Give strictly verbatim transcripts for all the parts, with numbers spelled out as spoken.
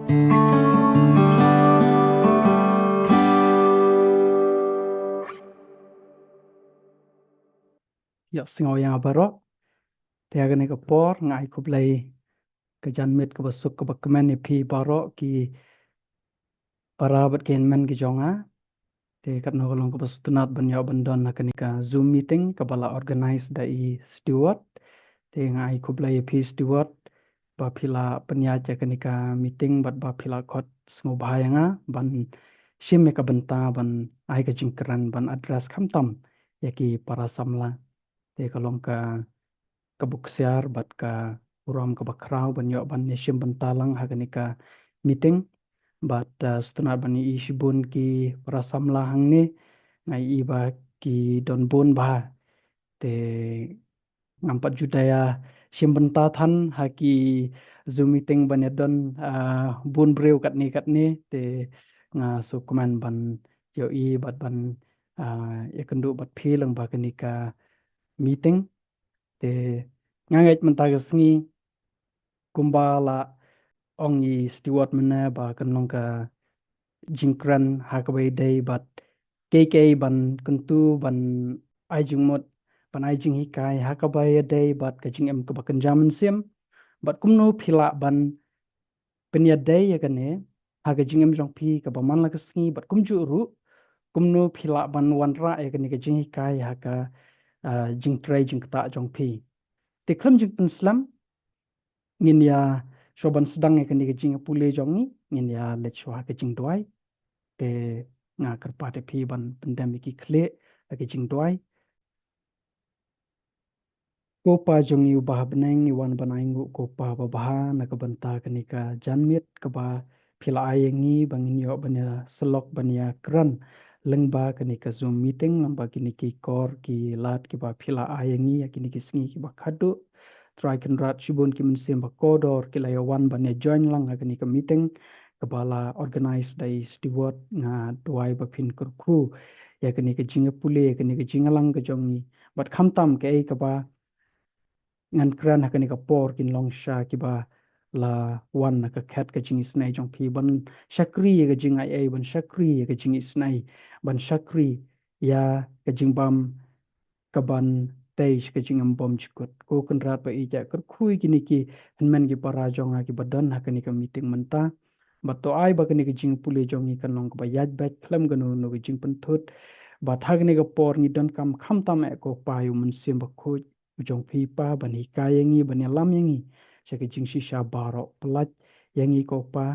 Ïa, sngew ïa nga baroh. Te ha kane ka por nga ai khublei ka janmiet kaba suk kaba kmen ïa phi baroh ki para bad ki hynmen ki jong nga. Te katno ka long kaba sngewtynnat ban ïoh ban don ha kane ka Zoom meeting kaba la organize da i Stewart. Te nga ai khublei ïa phi Stewart ba phi la pynïaid ïa kane ka meeting bad ba phi la khot sngewbha ïa nga ban shim ïa ka bynta ban ai ka jingkren ban address khamtam ïa ki para samla. Te ka long ka, ka buksiar bad ka burom kaba khraw ban ïoh ban ïashim bynta lang ha kane ka meeting. Bad, uh, sngewtynnat ban ïohi shibun ki para samla hangne, nga ïohi ba ki don bun bha. Te ngam pat ju da ïashim bynta than ha ki Zoom meeting ban ïadon, ah, bun briew katne katne, te nga sngewkmen ban ïohi bad ban, ah, ïakynduh bad phi lyngba kane ka meeting. Te nga ngeit mynta ka sngi kumba la ong i Stewart mynne ba kan long ka jingkren ha kaba ïadei bad kaei kaei ban kyntu ban ai jingmut ban ai jinghikai ha kaba ïadei bad ka jingim kaba kynja mynsiem bad kumno phi lah ban pynïadei ïa kane ha ka jingim jong phi kaba man la ka sngi bad kumjuh ruh kumno phi lah ban wanrah ïa kane ka jinghikai ha ka, ah, jingtrei jingktah jong phi. Te khlem jingpynslem ngin ïa shuwa ban sdang ïa kane ka jingïapule jong ngi, ngin ïa leit shuwa ha ka jingduwai. Te nga kyrpad ïa phi ban pyndem ïa ki khlieh ha ka jingduwai. Ko Pa jong ngi uba ha bneng, ngi wan ban ainguh ko Pa babha na ka bynta kane ka janmiet kaba phi la ai ïa ngi ba ngin ïoh ban ïa syllok ban ïa kren lyngba kane ka Zoom meeting lyngba kine ki kor ki lad kiba phi la ai ïa ngi ïa kine ki sngi kiba khadduh. Trai Kynrad, shibun ki mynsiem ba kordor ki la ïa wan ban ïa join lang ha kane ka meeting kaba la organize da i Stewart. Nga duwai ba phin kyrkhu ïa kane ka jingïapule, ïa kane ka jingïalang ka jong ngi. Bad khamtam kaei kaba ngan kren ha kane ka por kin long sha kiba la wan na ka khet ka jingisynei jong phi ban shakri ïa ka jingai ei, ban shakri ïa ka jingisynei, ban shakri ïa ka jingbam kaban tei sha ka jingim bymjukut. Ko Kynrad ba ïeit, kyrkhu ïa kine ki hynmen ki para jong nga kiba don ha kane ka meeting mynta. Bad to ai ba kane ka jingpule jong ngi kan long kaba ïaid beit khlem kano kano ka jingpynthut. Bad ha kane ka por ngi donkam khamtam eh ko Pa ïa u Mynsiem Bakhuid u jong phi Pa ban hikai ïa ngi, ban ïalam ïa ngi sha ka jingshisha baroh. Pyllait ïa ngi ko Pa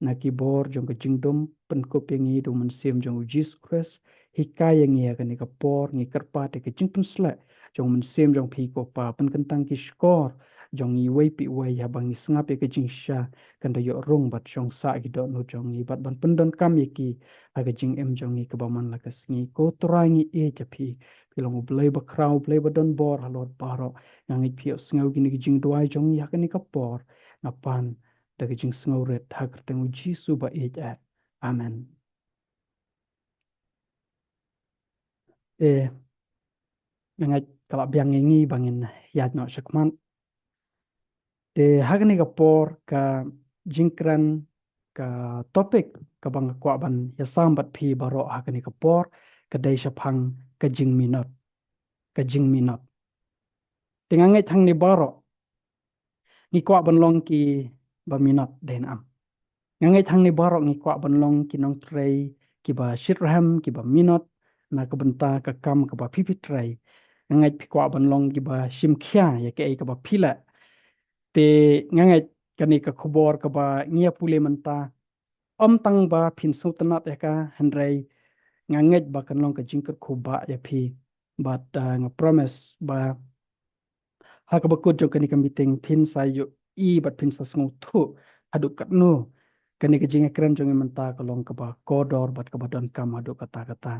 na ki bor jong ka jingdum, pynkup ïa ngi da u Mynsiem jong u Jisu Khrist. Hikai ïa ngi ha kane ka por, ngi kyrpad ïa ka jingpynsleh jong u Mynsiem jong phi ko Pa, pynkyntang ki shkor jong ngi iwei pa iwei, haba ngi sngap ïa ka jingshisha kan da ïoh rung bad shong sah ki dohnud jong ngi bad ban pyndonkam ïa ki ha ka jingim jong ngi kaba man la ka sngi. Ko Trai ngi ïeit ïa phi, phi long u Blei bakhraw, u Blei ba don bor halor baroh. Nga ngeit phi ïohsngew kine ki jingduwai jong ngi ha kane ka por. Nga pan da ka jingsngewrit ha ka kyrteng u Jisu ba ïeit eh. Amen. Eh, nga ngeit ka la biang ïa ngi ba ngin ïaid noh shakhmat. Te ha kane ka por ka jingkren, ka topic kaba nga kwah ban ïasam bad phi baroh ha kane ka por ka dei shaphang ka jingminot. Ka jingminot. Te nga ngeit hangne baroh ngi kwah ban long kiba minot, dei ne em? Nga ngeit hangne baroh ngi kwah ban long ki nongtrei kiba shitrhem, kiba minot na ka bynta ka kam kaba phi phi trei. Nga ngeit phi kwah ban long kiba shim khia ïa kaei kaba phi leh. Te nga ngeit kane ka khubor kaba ngi ïa pule mynta, ym tang ba phin sngewtynnat ïa ka, hynrei nga ngeit ba kan long ka jingkyrkhu ba ïa phi. Bad, ah, nga promise ba ha kaba kut jong kane ka meeting phin sa ïohi bad phin sa sngewthuh haduh katno kane ka jingïakren jong ngi mynta ka long kaba kordor bad kaba donkam haduh katta katta.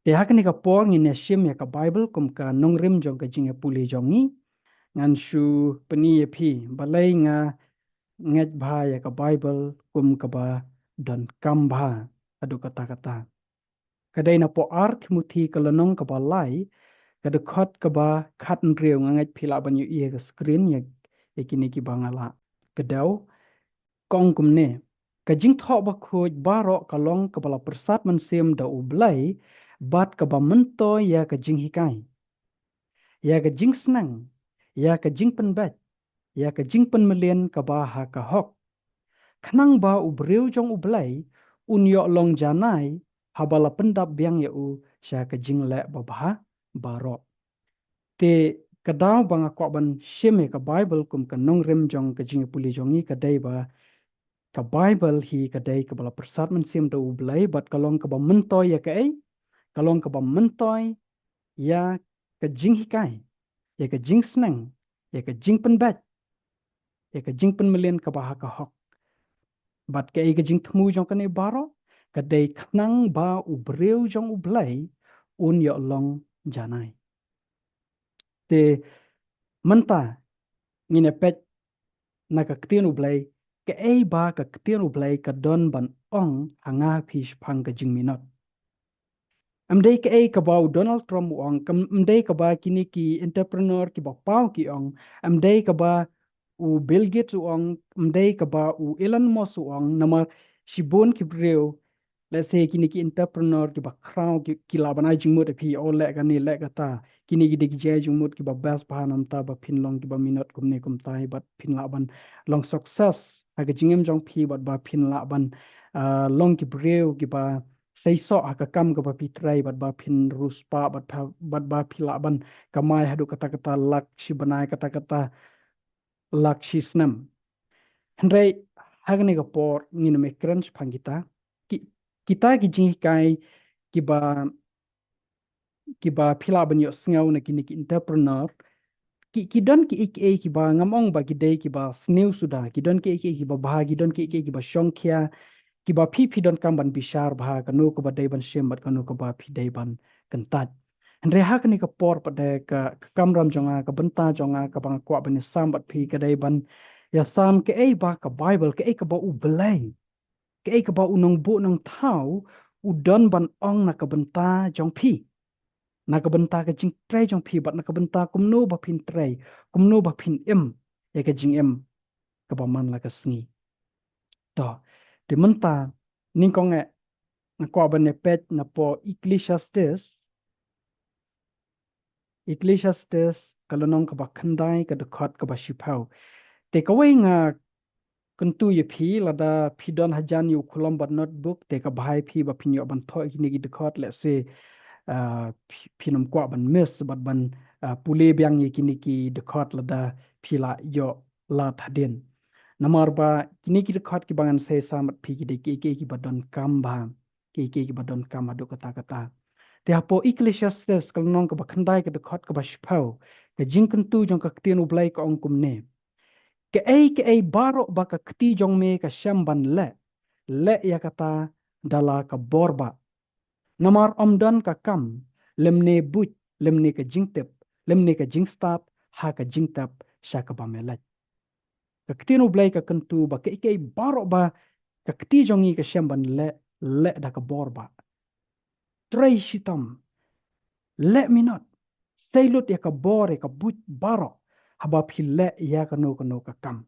Te ha kane ka por ngin ïa shim ïa ka Bible kum ka nongrim jong ka jingïapule jong ngi. Ngan shu pyni ïa phi balei nga ngeit bha ïa ka Bible kum kaba donkam bha haduh katta katta. Ka dei na poh ar Timothi ka lynnong kaba lai, ka dkhot kaba khathynriew. Nga ngeit phi lah ban ïohi ha ka screen ïa, ïa kine kiba nga la kdew. ka ong kumne: Ka jingthoh bakhuid baroh ka long kaba la pyrsad mynsiem da U Blei, bad kaba myntoi ïa ka jinghikai, ïa ka jingsneng, ïa ka jingpynbeit, ïa ka jingpynmlien kaba ha ka hok. Khnang ba u briew jong U Blei un ïoh long janai, haba la pyndap biang ïa u sha ka jingleh babha baroh. Te ka daw ba nga kwah ban shim ïa ka Baibl kum ka nongrim jong ka jingïapule jong ngi ka dei ba ka Baibl hi ka dei kaba la pyrsad mynsiem da U Blei, bad ka long kaba myntoi ïa kaei? Ka long kaba myntoi ïa ka jinghikai, ïa ka jingsneng, ïa ka jingpynbeit, ïa ka jingpynmlien kaba ha ka hok. Bad kaei ka jingthmu jong kane baroh? Ka dei khnang ba u briew jong U Blei un ïoh long janai. Te mynta ngin ïa peit na ka ktien U Blei, kaei ba ka ktien U Blei ka don ban ong ha nga phi shaphang ka jingminot. Ym dei kaei kaba u Donald Trump u ong, kam, ym dei kaba kine ki entrepreneur kiba paw ki ong, ym dei kaba u Bill Gates u ong, ym dei kaba u Elon Musk u ong, namar shibun ki briew, let's say, kine ki entrepreneur kiba khraw ki, ki lah ban ai jingmut ïa phi, o leh kane, leh kata. Kine ki dei ki jingai jingmut kiba best bha namar ba phin long kiba minot kumne kumtai, bad phin lah ban long success ha ka jingim jong phi, bad ba phin lah ban, ah, long ki briew kiba seisoh ha ka kam kaba phi trei, bad ba phin riewspah, bad ba, bad ba phi lah ban kamai haduh katta katta lak shi bnai, katta katta lak shi snem. Hynrei ha kane ka por ngin ym kren shaphang kita. Ki, kita ki jinghikai kiba, kiba phi lah ban ïohsngew na kine ki entrepreneur, ki, ki don kiei kiei kiba ngam ong ba ki dei kiba sniew suda, ki don kiei kiei kiba bha, ki don kiei kiei kiba shongkhia, kiba phi, phi donkam ban bishar bha, kano kaba dei ban shim bad kano kaba phi dei ban kyntait. Hynrei ha kane ka por pat de ka, ka kamram jong nga, ka bynta jong nga kaba nga kwah ban ïasam bad phi ka dei ban ïasam kaei ba ka Baibl, kaei kaba U Blei, kaei kaba u nongbuh nongthaw u don ban ong na ka bynta jong phi, na ka bynta ka jingtrei jong phi, bad na ka bynta kumno ba phin trei, kumno ba phin im ïa ka jingim kaba man la ka sngi. To, te mynta nyngkong eh nga kwah ban ïa peit na poh Ecclesiastes, Ecclesiastes ka lynnong kaba khyndai, ka dkhot kaba shiphew. Te kawei nga kyntu ïa phi, lada phi don hajan ïa u khlem bad notebook, te ka bha ïa phi ba phin ïoh ban thoh ïa kine ki dkhot, let's say, ah, phi, phin ym kwah ban miss bad ban, ah, pule biang ïa kine ki dkhot lada phi la ïoh lad hadien. Namar ba kine ki dkhot kiba ngan sa ïasam bad phi ki dei kiei kiei kiba donkam bha, kiei kiei kiba donkam haduh katta katta. Te hapoh Ecclesiastes ka lynnong kaba khyndai, ka dkhot kaba shiphew, ka jingkyntu jong ka ktien U Blei ka ong kumne: Kaei kaei baroh ba ka kti jong me ka shem ban leh, leh ïa kata da la ka bor bah. Namar ym don ka kam, lymne buit, lymne ka jingtip, lymne ka jingstad ha ka jingtep sha kaba me leit. Ka ktien U Blei ka kyntu ba kaei kaei baroh ba ka kti jong ngi ka shem ban leh, leh da ka bor bah. Trei shitom, leh minot, sei lut ïa ka bor, ïa ka buit baroh haba phi leh ïa kano kano ka kam.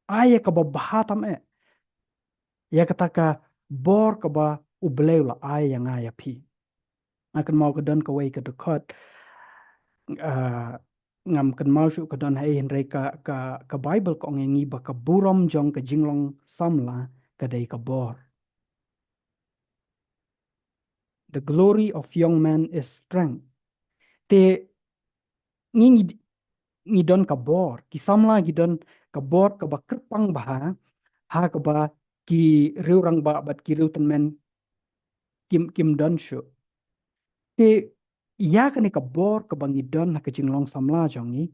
Ai ïa kaba bha tam eh, ïa kata ka bor kaba U Blei u la ai ïa nga ïa phi. Nga kynmaw ka don kawei ka dkhot, ah, ngam kynmaw shuh ka don haei, hynrei ka, ka, ka Baibl ka ong ïa ngi ba ka burom jong ka jinglong samla ka dei ka bor. The glory of young men is strength. Te ngi, ngi, ngi don ka bor, ki samla ki don ka bor kaba kyrpang bha ha kaba ki riew rangbah bad ki riew tymmen kim, kim don shuh. Te ïa kane ka bor kaba ngi don ha ka jinglong samla jong ngi,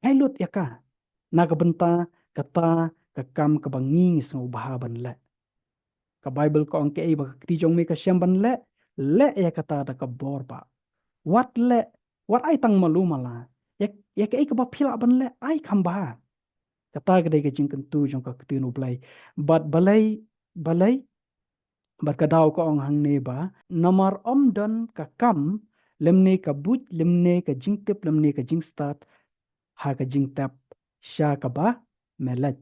ai lut ïa ka na ka bynta kata ka kam kaba ngi, ngi sngewbha ban leh. Ka Baibl ka ong kaei ba ka kti jong me ka shem ban leh, leh ïa kata da ka bor bah. Wat leh, wat ai tang malu mala. Ïa, ïa kaei kaba phi lah ban leh, ai kham bha. Kata ka dei ka jingkyntu jong ka ktien U Blei. Bad balei, balei, bad ka daw ka ong hangne ba, namar ym don ka kam, lymne ka buit, lymne ka jingtip, lymne ka jingstad ha ka jingtep sha kaba me leit.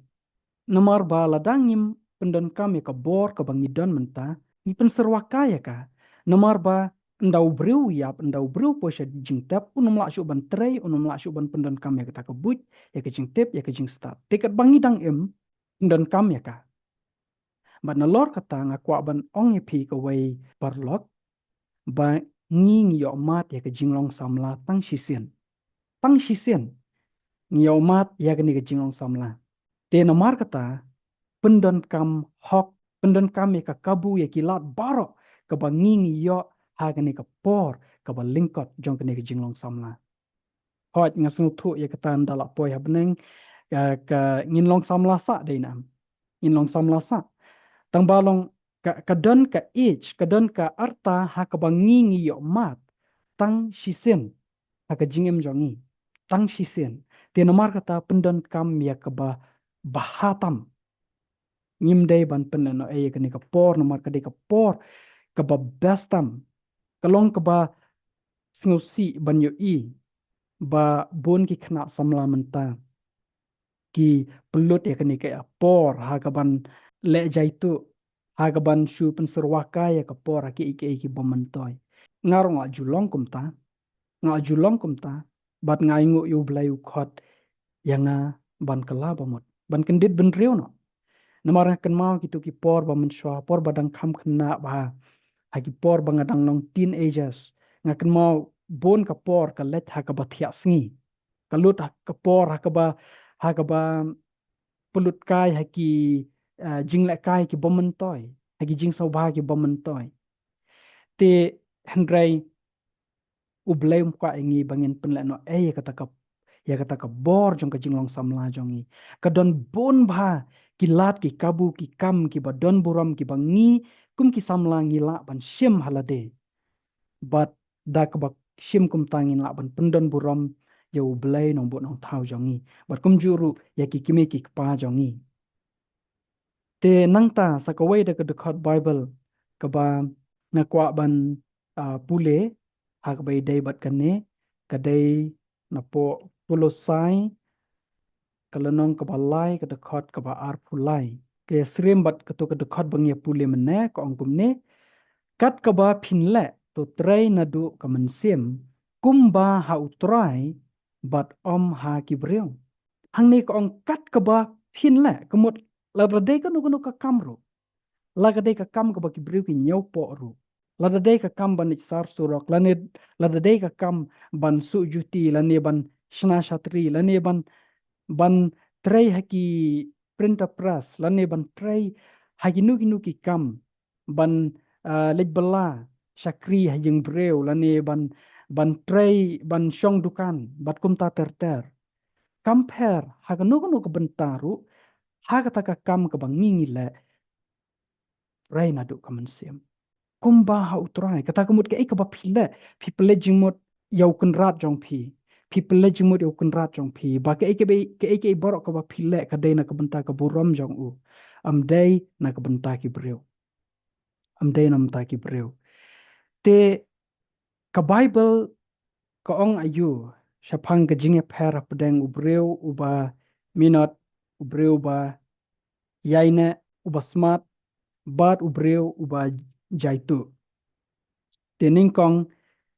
Namar ba lada ngim pyndonkam ïa ka bor kaba ngi don mynta, ngi pynsyrwa kai ïa ka. Namar ba ynda u briew u ïap, ynda u briew u poi sha jingtep, un ym lah shuh ban trei, un ym lah shuh ban pyndonkam ïa kata ka buit, ïa ka jingtep, ïa ka jingstad. Te katba ngi dang im pyndonkam ïa ka. Bad nalor kata nga kwah ban ong ïa phi kawei paralok, ba ngi ngi ïoh mad ïa ka jinglong samla tang shisien. Tang shisien ngi ïoh mad ïa kane ka jinglong samla. Te namar kata, pyndonkam hok, pyndonkam ïa ka kabu, ïa ki lad baroh kaba ngi ngi ïoh ha kane ka por kaba lyngkot jong kane ka jinglong samla. Hooid, nga sngewthuh ïa kata, ynda la poi ha bneng, ka, ka ngin long samla sah, dei ne em? Ngin long samla sah. Tang ba long ka, ka don ka age, ka don ka arta ha kaba ngi ngi ïoh mad tang shisien ha ka jingim jong ngi. Tang shisien. Te namar kata, pyndonkam ïa kaba bha tam. Ngim dei ban pynlehnohei ïa kane ka por, namar ka dei ka por kaba best tam. Ka long kaba sngewsih ban ïohi ba bun ki khynnah samla mynta ki pynlut ïa kane ka por ha kaban leh jaituh, ha kaban shu pynsyrwa kai ïa ka por ha kiei kiei ki bym myntoi. Nga ruh nga ju long kumta. Nga ju long kumta, bad nga ainguh ïa U Blei u khot ïa nga ban kylla ba mut, ban kyndit bynriew noh. Namar nga kynmaw kito ki por ba mynshuwa, por ba dang kham khynnah bha, ha ki por ba nga dang long teenagers, nga kynmaw bun ka por ka leit ha kaba thiah sngi. Ka lut ha ka por ha kaba, ha kaba pynlut kai ha ki, eh, jingleh kai ki bym myntoi, ha ki jingsngewbha ki bym myntoi. Te hynrei U Blei um kwah ïa ngi ba ngin pynlehnohei ïa kata ka, ïa kata ka bor jong ka jinglong samla jong ngi. Ka don bun bha ki lad, ki kabu, ki kam kiba don burom kiba ngi kum ki samla ngi lah ban shim ha lade. Bad da kaba shim kumta ngin lah ban pyndon burom ïa U Blei Nongbuh Nongthaw jong ngi, bad kumjuh ruh ïa ki kmie ki kpa jong ngi. Te nangta sa kawei da ka dkhot Baibl kaba nga kwah ban, ah, pule ha kaba ïadei bad kane, ka dei napoh Kolosai, ka lynnong kaba lai, ka dkhot kaba arphew lai. Ka ïasyriem bad kato ka dkhot ba ngi ïa pule mynne, ka ong kumne: Kat kaba phin leh, to trei naduh ka mynsiem, kumba ha U Trai bad ym ha ki briew. Hangne ka ong kat kaba phin leh, ka mut lada dei kano kano ka kam ruh, la ka dei ka kam kaba ki briew ki ñiewpoh ruh, lada dei ka kam ban leit sar surok, lane lada dei ka kam ban suh juti, lane ban shna shatri, lane ban, ban trei ha ki printer press, lane ban trei ha kino kino ki kam, ban, ah, leit bylla shakri ha ïing briew, lane ban, ban trei, ban shong dukan, bad kumta ter ter. Kam pher ha kano kano ka bynta ruh, ha kata ka kam kaba ngi ngi leh, trei naduh ka mynsiem, kumba ha U Trai. Kata ka mut kaei kaba phi leh, phi pynleit jingmut ïa u kynrad jong phi. Phi pynleit jingmut ïa u kynrad jong phi ba kaei kaei, kaei kaei baroh kaba phi leh ka dei na ka bynta ka burom jong u, ym dei na ka bynta ki briew. Ym dei na ka bynta ki briew. Te ka Baibl ka ong aïu shaphang ka jingïapher hapdeng u briew uba minot, u briew uba ïaineh, uba smat, bad u briew uba jaituh? Te nyngkong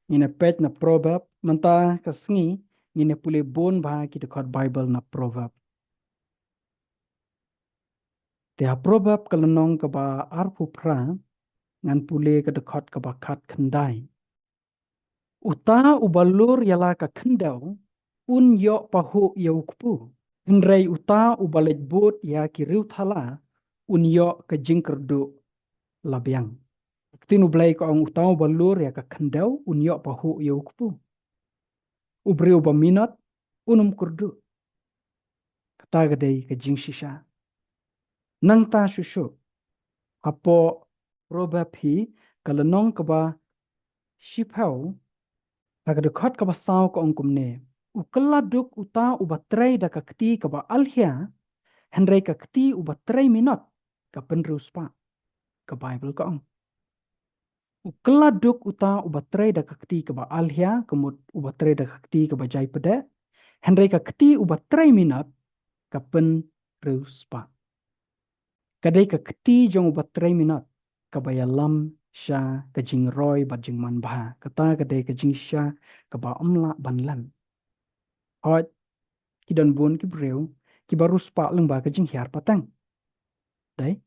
ngin ïa peit na Proverb, mynta ka sngi ngin ïa pule bun bha ki dkhot Baibl na Proverb. Te ha Proverb ka lynnong kaba arphew phra, ngan pule ka dkhot kaba khatkhyndai. Uta uba lur ïa la ka khyndew un ïoh pahuh ïa u kpu, hynrei uta uba leit bud ïa ki riewthala un ïoh ka jingkyrduh la biang. Ka ktien U Blei ka ong uta uba lur ïa ka khyndew un ïoh pahuh ïa u kpu. U briew uba minot un ym kyrduh. Kata ka dei ka jingshisha. Nangta shuh shuh, hapoh Proverb hi, ka lynnong kaba shiphew, ha ka dkhot kaba saw ka ong kumne: U kylla duk uta uba trei da ka kti kaba alhia, hynrei ka kti uba trei minot ka pynriewspah. Ka Baibl ka ong, u kylla duk uta uba trei da ka kti kaba alhia, ka mut uba trei da ka kti kaba jaipdeh, hynrei ka kti uba trei minot ka pynriewspah. Ka dei ka kti jong uba trei minot kaba ïalam sha ka jingroi bad jingmanbha. Kata ka dei ka jingshisha kaba ym lah ban lem. Hooid, ki don bun ki briew kiba riewspah lyngba ka jinghiar pateng. Dei,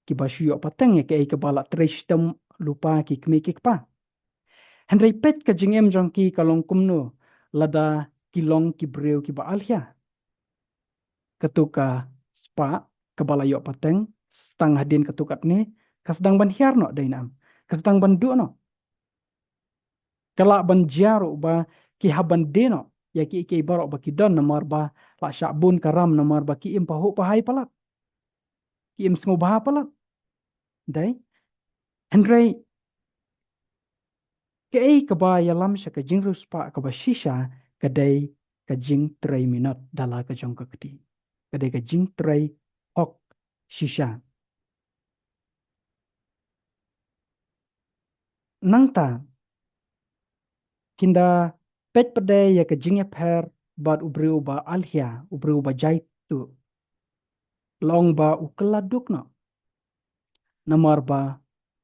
kiba shu ïoh pateng ïa kaei kaba la trei shitom lypa ki kmie ki kpa. Hynrei peit ka jingim jong ki ka long kumno lada ki long ki briew kiba alhia. Katu ka spah kaba la ïoh pateng, tang hadien katu katne, ka sdang ban hiar noh, dei ne em? Ka sdang ban duh noh. Ka lah ban jia ruh ba ki hap ban die noh ïa kiei kiei baroh ba ki don, namar ba la shah bun ka ram, namar ba ki im pahuh pahai palat, ki im sngewbha palat. Dei, hynrei kaei kaba ïalam sha ka jingriewspah kaba shisha ka dei ka jingtrei minot da la ka jong ka kti. Ka dei ka jingtrei hok shisha. Nangta, kin da peit pat de ïa ka jingïapher bad u briew uba alhia, u briew uba jaituh. Long ba u kylla duk noh. Namar ba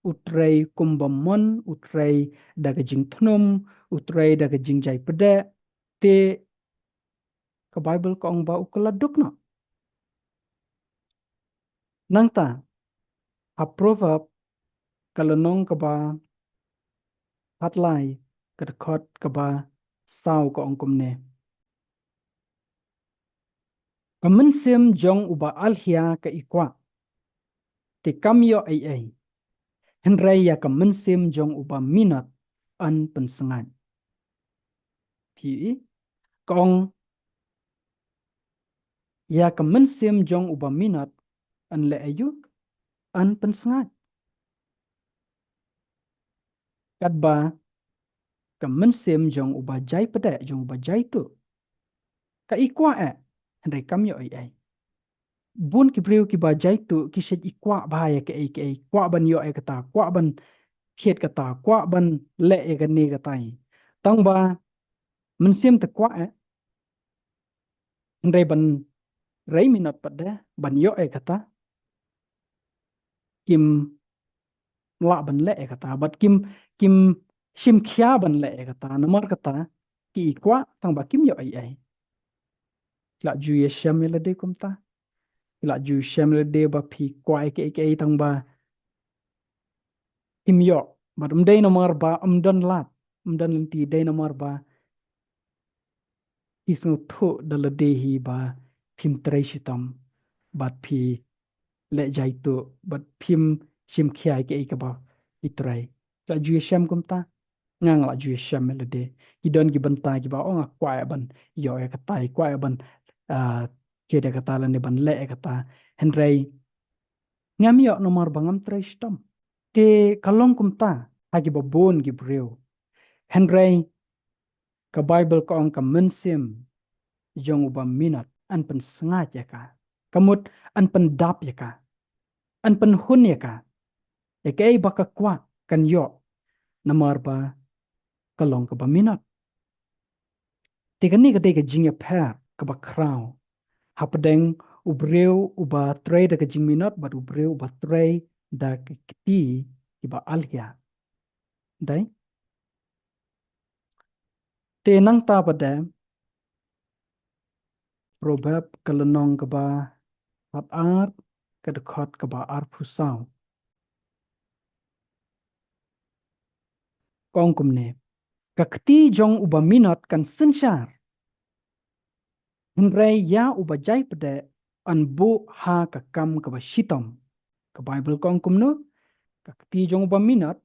u trei kumba mon, u trei da ka jingthnum, u trei da ka jingjai pdeh, te ka Baibl ka ong ba u kylla duk noh. Nangta, ha Proverb ka lynnong kaba khatlai, ka dkhot kaba saw, ka ong kumne: Ka mynsiem jong uba alhia ka i kwah, te kam ïoh ei ei, hynrei ïa ka mynsiem jong uba minot yn pynsngaid. Phi i, ka ong, ïa ka mynsiem jong uba minot yn leh aïu? Yn pynsngaid. Katba ka mynsiem jong uba jai pdeh, jong uba jaituh, ka i kwah eh, hynrei kam ïoh ei ei. Bun ki briew kiba jaituh ki shait i kwah bha ïa kaei kaei, kwah ban ïoh ïa kata, kwah ban thied kata, kwah ban leh ïa kane katai. Tang ba mynsiem te kwah eh, hynrei ban rei minot pat de ban ïoh ïa kata, kim lah ban leh ïa kata, bad kim, kim shim khia ban leh ïa kata, namar kata ki i kwah tang ba kim ïoh ei ei. Lah ju ïashem ïa lade kumta. Lah ju shem ïa lade ba phi kwah ïa kaei kaei tang ba kim ïoh. Bad ym dei namar ba ym don lad, ym don lynti, dei namar ba phi sngewthuh da lade hi ba phim trei shitom, bad phi leh jaituh, bad phim shim khia ïa kaei kaba phi trei. Lah ju ïashem kumta. Nga, nga lah ju ïashem ïa lade. Ki don ki bynta kiba ong, nga kwah eh ban ïoh ïa kata, kwah eh ban, ah, thied ïa kata lane ban leh ïa kata. Hynrei ngam ïoh namar ba ngam trei shitom. Te ka long kumta ha kiba bun ki briew. Hynrei ka Baibl ka ong ka mynsiem jong uba minot yn pynsngaid ïa ka. Ka mut yn pyndap ïa ka. Yn pynhun ïa ka. Ïa kaei ba ka kwah kan ïoh, namar ba ka long kaba minot. Te kane ka dei ka jingïapher kaba khraw hapdeng u briew uba trei da ka jingminot bad u briew uba trei da ki kti kiba alhia. Dei? Te nangta pat de, Proverb ka lynnong kaba khatar, ka dkhot kaba arphew saw, ka ong kumne: Ka kti jong uba minot kan synshar, hynrei ïa uba jai pdeh yn buh ha ka kam kaba shitom. Ka Baibl ka ong kumno? Ka kti jong uba minot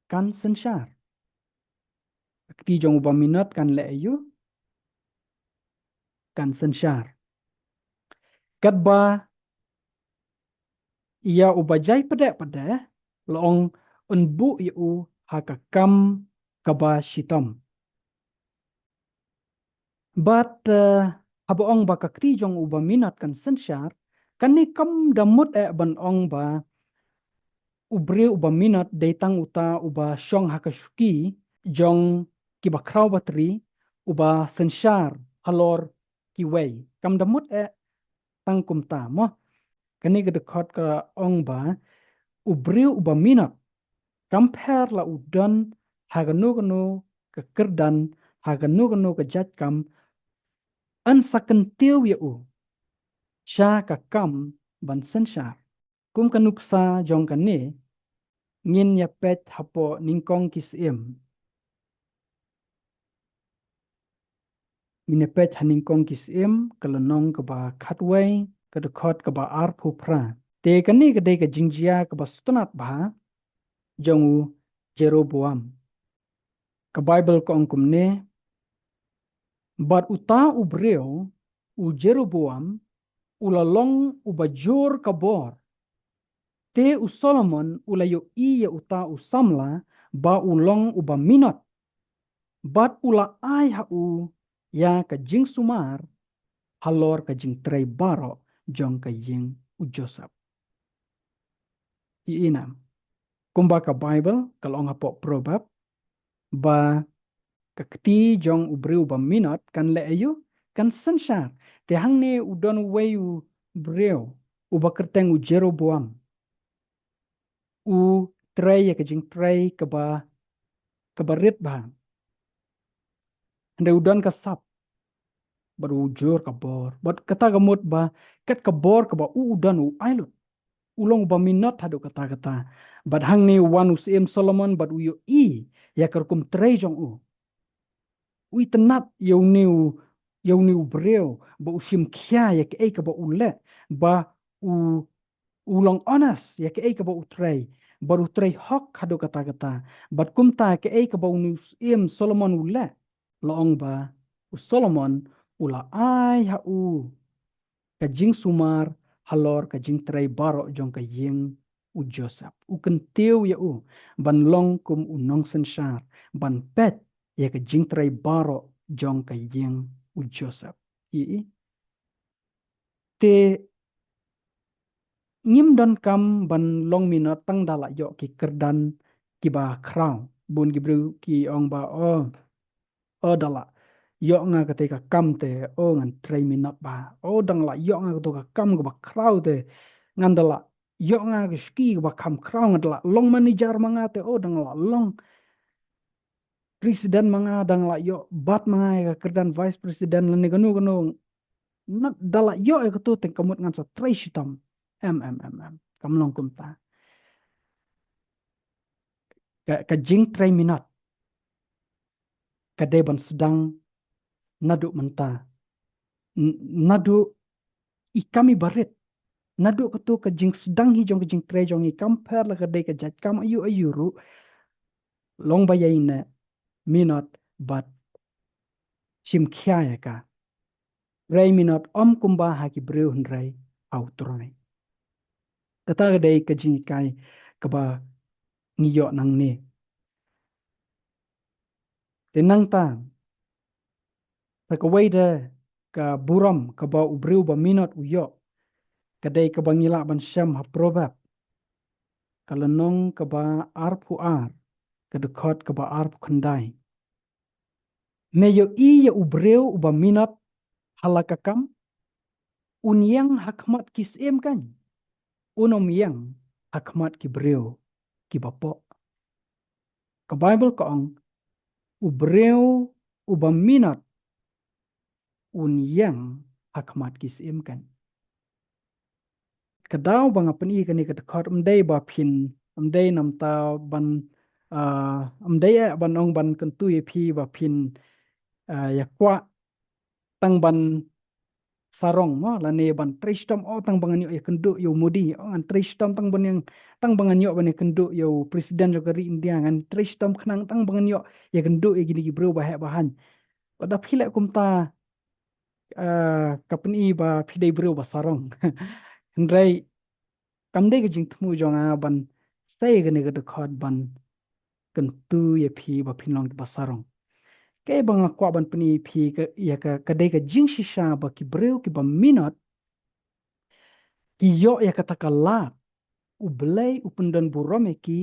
kan synshar. Ka kti jong uba minot kan leh aïu? Kan synshar. Katba ïa uba jai pdeh pat de, la ong yn buh ïa u ha ka kam kaba shitom. Bad, eh, haba ong ba ka kti jong uba minot kan synshar, kane kam da mut eh ban ong ba u briew uba minot dei tang uta uba shong ha ka shuki jong kiba khraw batri, uba synshar halor kiwei. Kam da mut eh tang kumta, mo. Kane ka dkhot ka ong ba u briew uba minot, kam pher la u don ha kano kano ka kyrdan, ha kano kano ka jait kam, yn sa kyntiew ïa u sha ka kam ban synshar. Kum ka nuksa jong kane, ngin ïa peit hapoh Nyngkong Ki Syiem. Ngin ïa peit ha Nyngkong Ki Syiem, ka lynnong kaba khatwei, ka dkhot kaba arphew phra. Te kane ka dei ka jingjia kaba sngewtynnat bha jong u Jeroboam. Ka Baibl ka ong kumne: Bad uta u briew, u Jeroboam, u la long uba jur ka bor. Te u Solomon u la ïohi ïa uta u samla ba u long uba minot, bad u la ai ha u ïa ka jingsumar halor ka jingtrei baroh jong ka ïing u Joseph. Ïa i nam, kumba ka Baibl ka la ong hapoh Proverb, ba ka kti jong u briew ba minot kan leh aïu? Kan synshar. Te hangne u don uwei u briew uba kyrteng u Jeroboam. U trei ïa ka jingtrei kaba, kaba rit bha. Hynrei u don ka sap, bad u jur ka bor, bad kata ka mut ba kat ka bor kaba u, u don u ai lut. U long uba minot haduh katta katta. Bad hangne u wan u Syiem Solomon bad u ïohi ïa ka rukom trei jong u. U itynnad ïa une u, ïa une u briew, ba u shim khia ïa kaei kaba u leh, ba u, u long honest ïa kaei kaba u trei, bad u trei hok haduh katta katta. Bad kumta kaei kaba une u Syiem Solomon u leh, la ong ba u Solomon u la ai ha u ka jingsumar halor ka jingtrei baroh jong ka ïing u Joseph. U kyntiew ïa u ban long kum u nongsynshar, ban peit ïa ka jingtrei baroh jong ka ïing u Joseph. Ïa i. Te ngim donkam ban long minot tang da la ïoh ki kyrdan kiba khraw. Bun ki briew ki ong ba, oh, oh, da la ïoh nga kata ka kam te, oh, ngan trei minot bha. Oh, da la ïoh nga kata ka kam kaba khraw te, ngan da la ïoh nga ka suki kaba kham khraw, ngan da la long manager ma nga te, oh, da la long president ma nga, da la ïoh bat ma nga ïa ka kyrdan vice president lane kano kano. Na da la ïoh ïa kato te ka mut ngan sa trei shitom. Em, em, em, em. Kam long kumta. Ka, ka jingtrei minot ka dei ban sdang naduh mynta. N-, naduh i kam iba rit. Naduh kato ka jingsdang hi jong ka jingtrei jong i, kam pher la ka dei ka jait kam aïu aïu ruh. Long ba ïaineh, minot bad shim khia ïa ka. Trei minot ym kumba ha ki briew hynrei ha U Trai. Kata ka dei ka jinghikai kaba ngi ïoh nangne. Te nangta, sa kawei de ka burom kaba u briew ba minot u ïoh, ka dei kaba ngi lah ban shem ha Proverb, ka lynnong kaba arphew ar, ka dkhot kaba arphew khyndai. Me ïohi ïa u briew uba minot ha la ka kam? Un ïeng ha khmat ki syiem kan? Un ym ïeng ha khmat ki briew kiba poh. Ka Baibl ka ong, u briew uba minot un ïeng ha khmat ki syiem kan. Ka daw ba nga pyni kane ka dkhot, ym dei ba phin, ym dei namar ban, ah, ym dei eh ban ong ban kyntu ïa phi ba phin, ah, ïa kwah tang ban sarong mo, lane ban trei shitom, oh, tang ba ngan ïoh ïakynduh ïa u Modi, oh, ngan trei shitom tang ban ïeng, tang ba ngan ïoh ban ïakynduh ïa u president jong ka ri India, ngan trei shitom khnang tang ba ngan ïoh ïakynduh ïa kine ki briew ba heh ba haiñ. Lada phi leh kumta, ah, ka pyni ba phi dei briew ba sarong. Hynrei kam dei ka jingthmu jong nga ban sei kane ka dkhot ban kyntu ïa phi ba phin long kiba sarong. Kaei ba nga kwah ban pyni ïa phi ka, ïa ka, ka dei ka jingshisha ba ki briew kiba minot ki ïoh ïa kata ka lad U Blei u pyndon burom ïa ki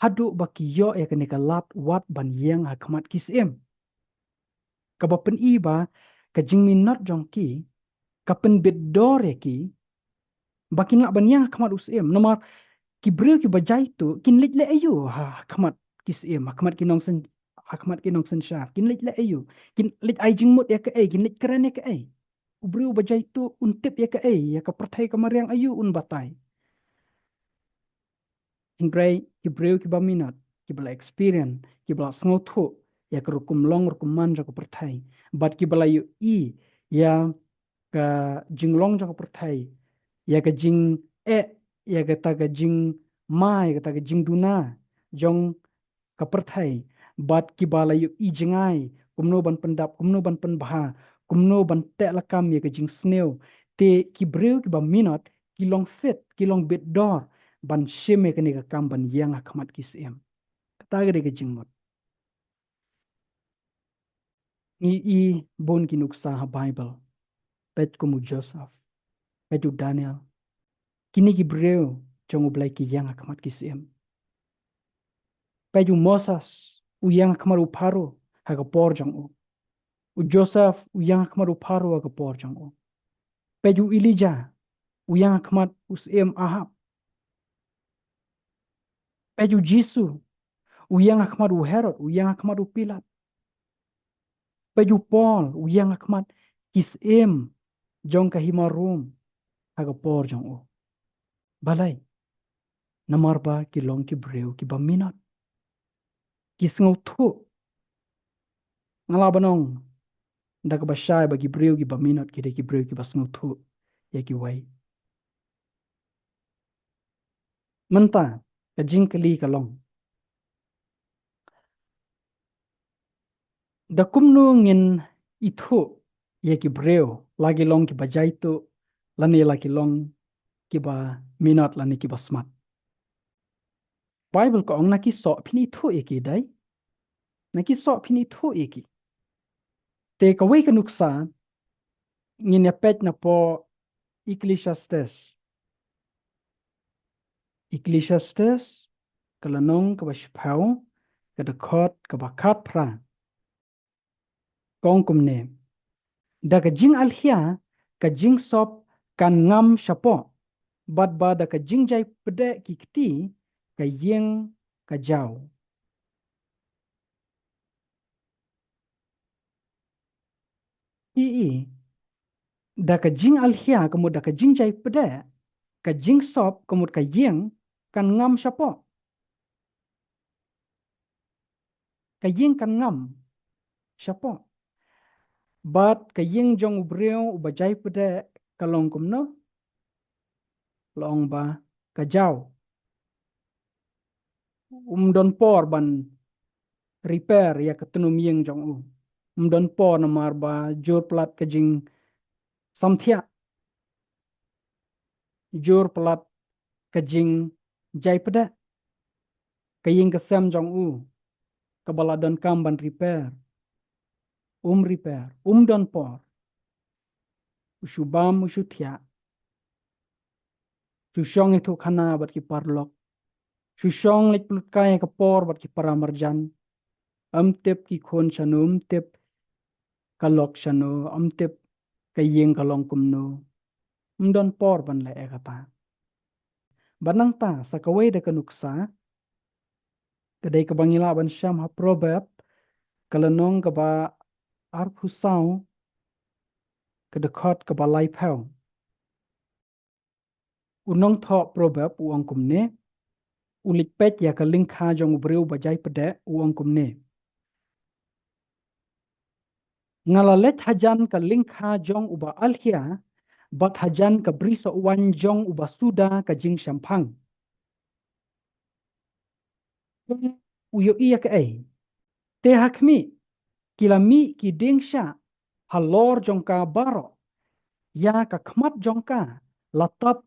haduh ba ki ïoh ïa kane ka lad wat ban ïeng ha khmat ki syiem. Kaba pyni ba ka jingminot jong ki ka pynbit dor ïa ki ba kin lah ban ïeng ha khmat u syiem. Namar ki briew kiba jaituh kin leit leh aïu ha khmat ki syiem, ha khmat ki nongsyn, ha khmat ki nongsynshar, kin leit leh aïu, kin leit ai jingmut ïa kaei, kin leit kren ïa kaei? U briew uba jaituh un tip ïa kaei, ïa ka pyrthei ka mariang aïu un batai? Hynrei ki briew kiba minot, kiba la experience, kiba la sngewthuh ïa ka rukom long rukom man jong ka pyrthei, bad kiba la ïohi ïa ka jinglong jong ka pyrthei, ïa ka jingeh, ïa kata ka jingma, ïa kata ka jingduna jong ka pyrthei, bad kiba la ïohi jngai kumno ban pyndap, kumno ban pynbha, kumno ban teh lakam ïa ka jingsniew. Te ki briew kiba minot ki long fit, ki long bit dor ban shim ïa kane ka kam ban ïeng ha khmat ki syiem. Kata ka dei ka jingmut. Ngi i bun ki nuksa ha Baibl. Peit kum u Joseph, peit u Daniel. Kine ki briew jong U Blei ki ïeng ha khmat ki syiem. Peit u Moses, u ïeng ha khmat u Pharaoh ha ka por jong u. U Joseph, u ïeng ha khmat u Pharaoh ha ka por jong u. Peit u Elijah, u ïeng ha khmat u syiem Ahab. Peit u Jisu, u ïeng ha khmat u Herod, u ïeng ha khmat u Pilat. Peit u Paul, u ïeng ha khmat ki syiem jong ka hima Rom ha ka por jong u. Balei? Namar ba ki long ki briew kiba minot, ki sngewthuh. Nga lah ban ong da kaba shai ba ki briew kiba minot ki dei ki briew kiba sngewthuh ïa kiwei. Mynta ka jingkylli ka long, da kumno ngin ithuh ïa ki briew, la ki long kiba jaituh lane la ki long kiba minot lane kiba smat? Baibl ka ong na ki soh phin ithuh ïa ki, dei? Na ki soh phin ithuh ïa ki. Te kawei ka nuksa ngin ïa peit napoh Ecclesiastes. Ecclesiastes ka lynnong kaba shiphew, ka dkhot kaba khatphra. Ka ong kumne: Da ka jingalhia ka jingsop kan ngam shapoh, bad ba da ka jingjai pdeh ki kti ka ïing ka jaw. I, i, da ka jingalhia ka mut da ka jingjai pdeh, ka jingsop ka mut ka ïing kan ngam shapoh. Ka ïing kan ngam shapoh. Bad ka ïing jong u briew uba jai pdeh ka long kumno? La ong ba ka jaw. Um don por ban repair ïa ka tnum ïing jong u. Um don por namar ba jur palat ka jingsamthiah, jur palat ka jingjai pdeh. Ka ïing ka sem jong u kaba la donkam ban repair, um repair, um don por. U shu bam, u shu thiah, shu shong ïathuh khana bad ki paralok, shu shong leit pynlut kai ha ka por bad ki para marjan. Ym tip ki khun shano, ym tip ka lok shano, ym tip ka ïing ka long kumno. Ym don por ban leh ïa kata. Bad nangta sa kawei de ka nuksa, ka dei kaba ngi lah ban shem ha Proverb ka lynnong kaba arphew saw, ka dkhot kaba laiphew. U nongthoh Proverb u ong kumne, u leit peit ïa ka lyngkha jong u briew uba jai pdeh, u ong kumne: Nga la leit hajan ka lyngkha jong uba alhia, bad hajan ka brisoh waiñ jong uba suda ka jingshemphang. U ïohi ïa kaei? Te ha khmih, ki la mih ki dieng shah halor jong ka baroh. Ïa ka khmat jong ka la tap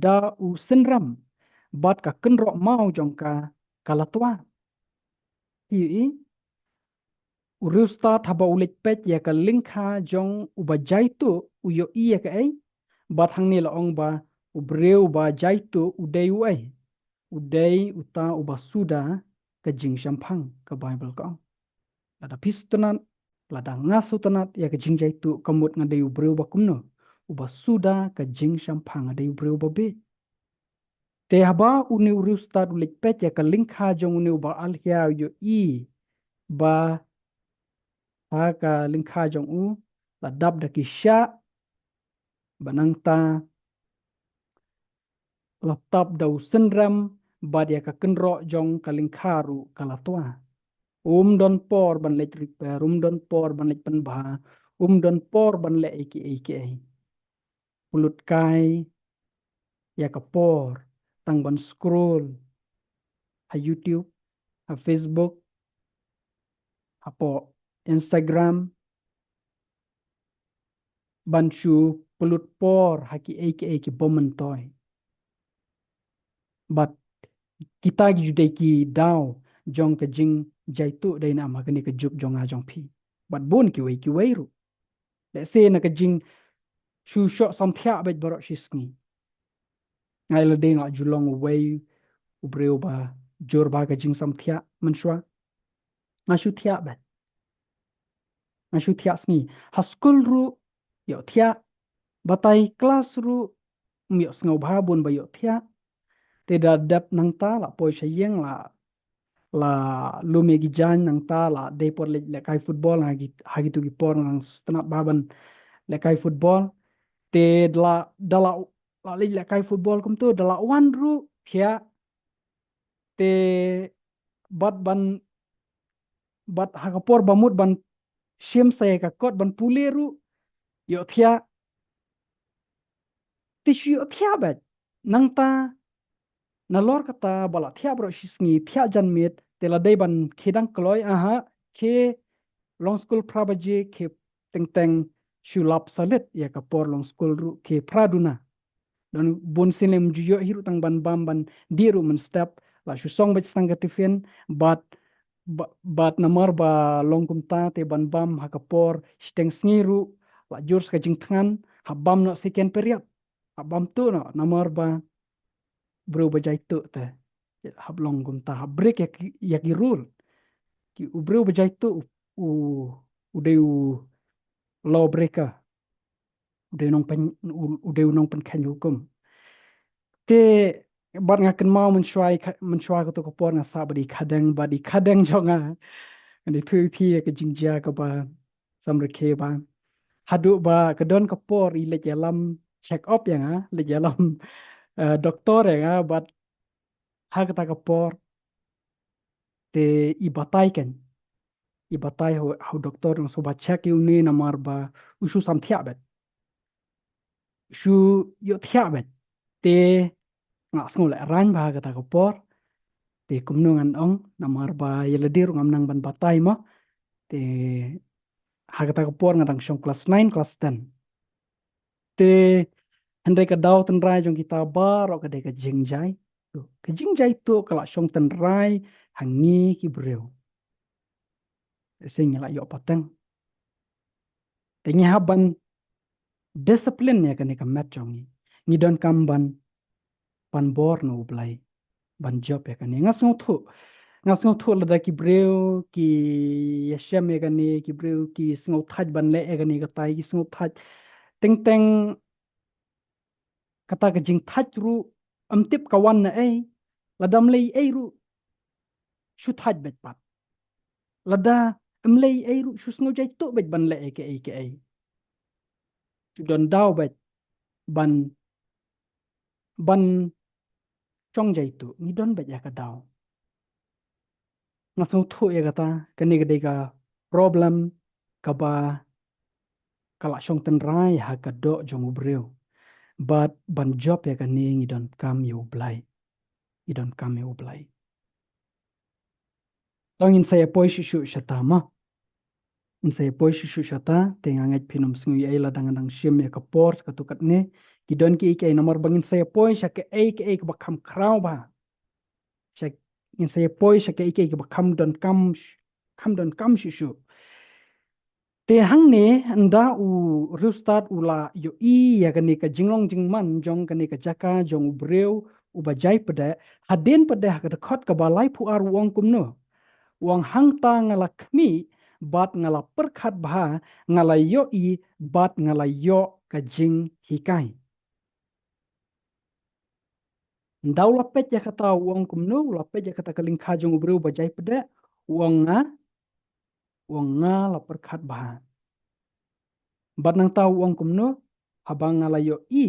da u synrem, bad ka kynroh maw jong ka ka la twah. Ïohi, u riewstad haba u leit peit ïa ka lyngkha jong uba jaituh, u ïohi ïa kaei? Bad hangne la ong ba u briew uba jaituh u dei uei? U dei uta uba suda ka jingshemphang, ka Baibl ka ong. Lada phi sngewtynnat, lada nga sngewtynnat ïa ka jingjaituh, ka mut nga dei u briew ba kumno? uba suda ka jingshemphang, nga dei u briew uba bieit. Te haba une u riewstad u leit peit ïa ka lyngkha jong une uba alhia, u ïohi ba ha ka lyngkha jong u la dap da ki shiah, ba nangta la tap da u synrem, bad ïa ka kynroh jong ka lyngkha ruh ka la twa. Um don por ban leit repair, um don por ban leit pynbha, um don por ban leh ei ki ei ki ei. Pynlut kai ïa ka por tang ban scroll ha YouTube, ha Facebook, hapoh Instagram, ban shu pynlut por ha ki ei ki ei ki bym myntoi. Bad kita ki ju dei ki daw jong ka jingjaituh, dei ne em, ha kane ka juk jong nga jong phi. Bad bun kiwei kiwei ruh. Lehse na ka jingshu shoh samthiah beit baroh shi sngi. Nga ïa lade nga ju long uwei u briew ba jur bha ka jingsamthiah mynshuwa. Nga shu thiah beit. Nga shu thiah sngi. Ha skul ruh ïoh thiah. Batai klas ruh ym ïoh sngewbha bun ba ïoh thiah. Te da dep nangta la poi sha ïing, la, la lum ïa ki jaiñ, nangta la dei por leit lehkai football, ha ki, ha kitu ki por nga dang sngewtynnat bha ban lehkai football. Te da la, da la, la leit lehkai football kumtu, da la wan ruh thiah. Te bad ban, bad ha ka por ba mut ban shim sa ïa ka kot ban pule ruh ïoh thiah. Te shu ïoh thiah beit. Nangta nalor kata ba la thiah baroh shi sngi, thiah janmiet, te la dei ban khie dang kloi, aha, khie long skul phra baje, khie teng teng shu lap salit ïa ka por long skul ruh, khie phra duna. Don bun sien lem ju ïoh hi ruh tang ban bam, ban dih ruh mynstep, la shu song beit sa tang ka tiffin, bad, ba-, bad namar ba long kumta te ban bam ha ka por shiteng sngi ruh la jur sa ka jingthngan, hap bam noh second period, hap bam tuh noh, namar ba briew ba jaituh te hap long kumta, hap break ïa ki, ïa ki rule. Ki, u briew ba jaituh u, u, u dei u law breaker. U dei u nongpyn-, u, u dei u nongpynkheiñ hukum. Te bad nga kynmaw mynshuwa i kha-, mynshuwa kato ka por nga sah bad i khadeng, bad i khadeng jong nga. Ngan ïathuh ïa phi ïa ka jingjia kaba samrkhie bha. Haduh ba ka don ka por i leit ïalam check up ïa nga, leit ïalam, eh, doktor ïa nga, bad ha kata ka por te i batai kein. I batai ha u, ha u doktor, nga sngewbha check ïa une namar ba u shu samthiah beit. U shu ïohthiah beit. Te nga sngew lehraiñ bha ha kata ka por. Te kumno ngan ong, namar ba ïa lade ruh ngam nang ban batai mo. Te ha kata ka por nga dang shong klas nine, klas ten. Te hynrei ka daw tynrai jong kita baroh ka dei ka jingjai. To, ka jingjaituh ka la shong tynrai ha ngi ki briew. Te ngi la ïoh pateng. Te ngi hap ban discipline ïa kane ka met jong ngi. Ngi donkam ban pan bor na U Blei ban jop ïa kane. Nga sngewthuh, nga sngewthuh lada ki briew ki ïashem ïa kane, ki briew ki sngewthait ban leh ïa kane katai, ki sngewthait. Teng teng kata ka jingthait ruh, ym tip ka wan na ei, lada ym lei ei ruh shu thait beit pat. Lada ym lei ei ruh shu sngew jaituh beit ban leh ei kaei kaei. Shu don daw beit ban, ban shong jaituh, ngi don beit ïa ka daw. Nga sngewthuh ïa kata, kane ka dei ka problem kaba ka la shong tynrai ha ka doh jong u briew. Bad ban jop ïa kane ngi donkam ïa U Blei. Ngi donkam ïa U Blei. To ngin sa ïa poi shuh shuh shata mo. Ngin sa ïa poi shuh shuh shata, te nga ngeit phin ym sngew ei ei lada nga dang shim ïa ka por katto katne. Ki don kiei kiei namar ba ngin sa ïa poi sha kaei kaei kaba kham khraw bha. Sha, ngin sa ïa poi sha kaei kaei kaba kham donkam sh-, kham donkam shuh shuh. Te hangne ynda u riewstad u la ïohi ïa kane ka jinglong jingman jong kane ka jaka jong u briew uba jai pdeng, hadien pdeng ha ka dkhot kaba laiphew ar u ong kumno. U ong hangta nga la khmih bad nga la pyrkhat bha, nga la ïohi bad nga la ïoh ka jinghikai. Nda u la peit ïa kata u ong kumno, u la peit ïa kata ka lyngkha jong u briew ba jai pdeng, u ong nga, u ong nga la pyrkhat bha. Bad nangta u ong kumno, haba nga la ïohi,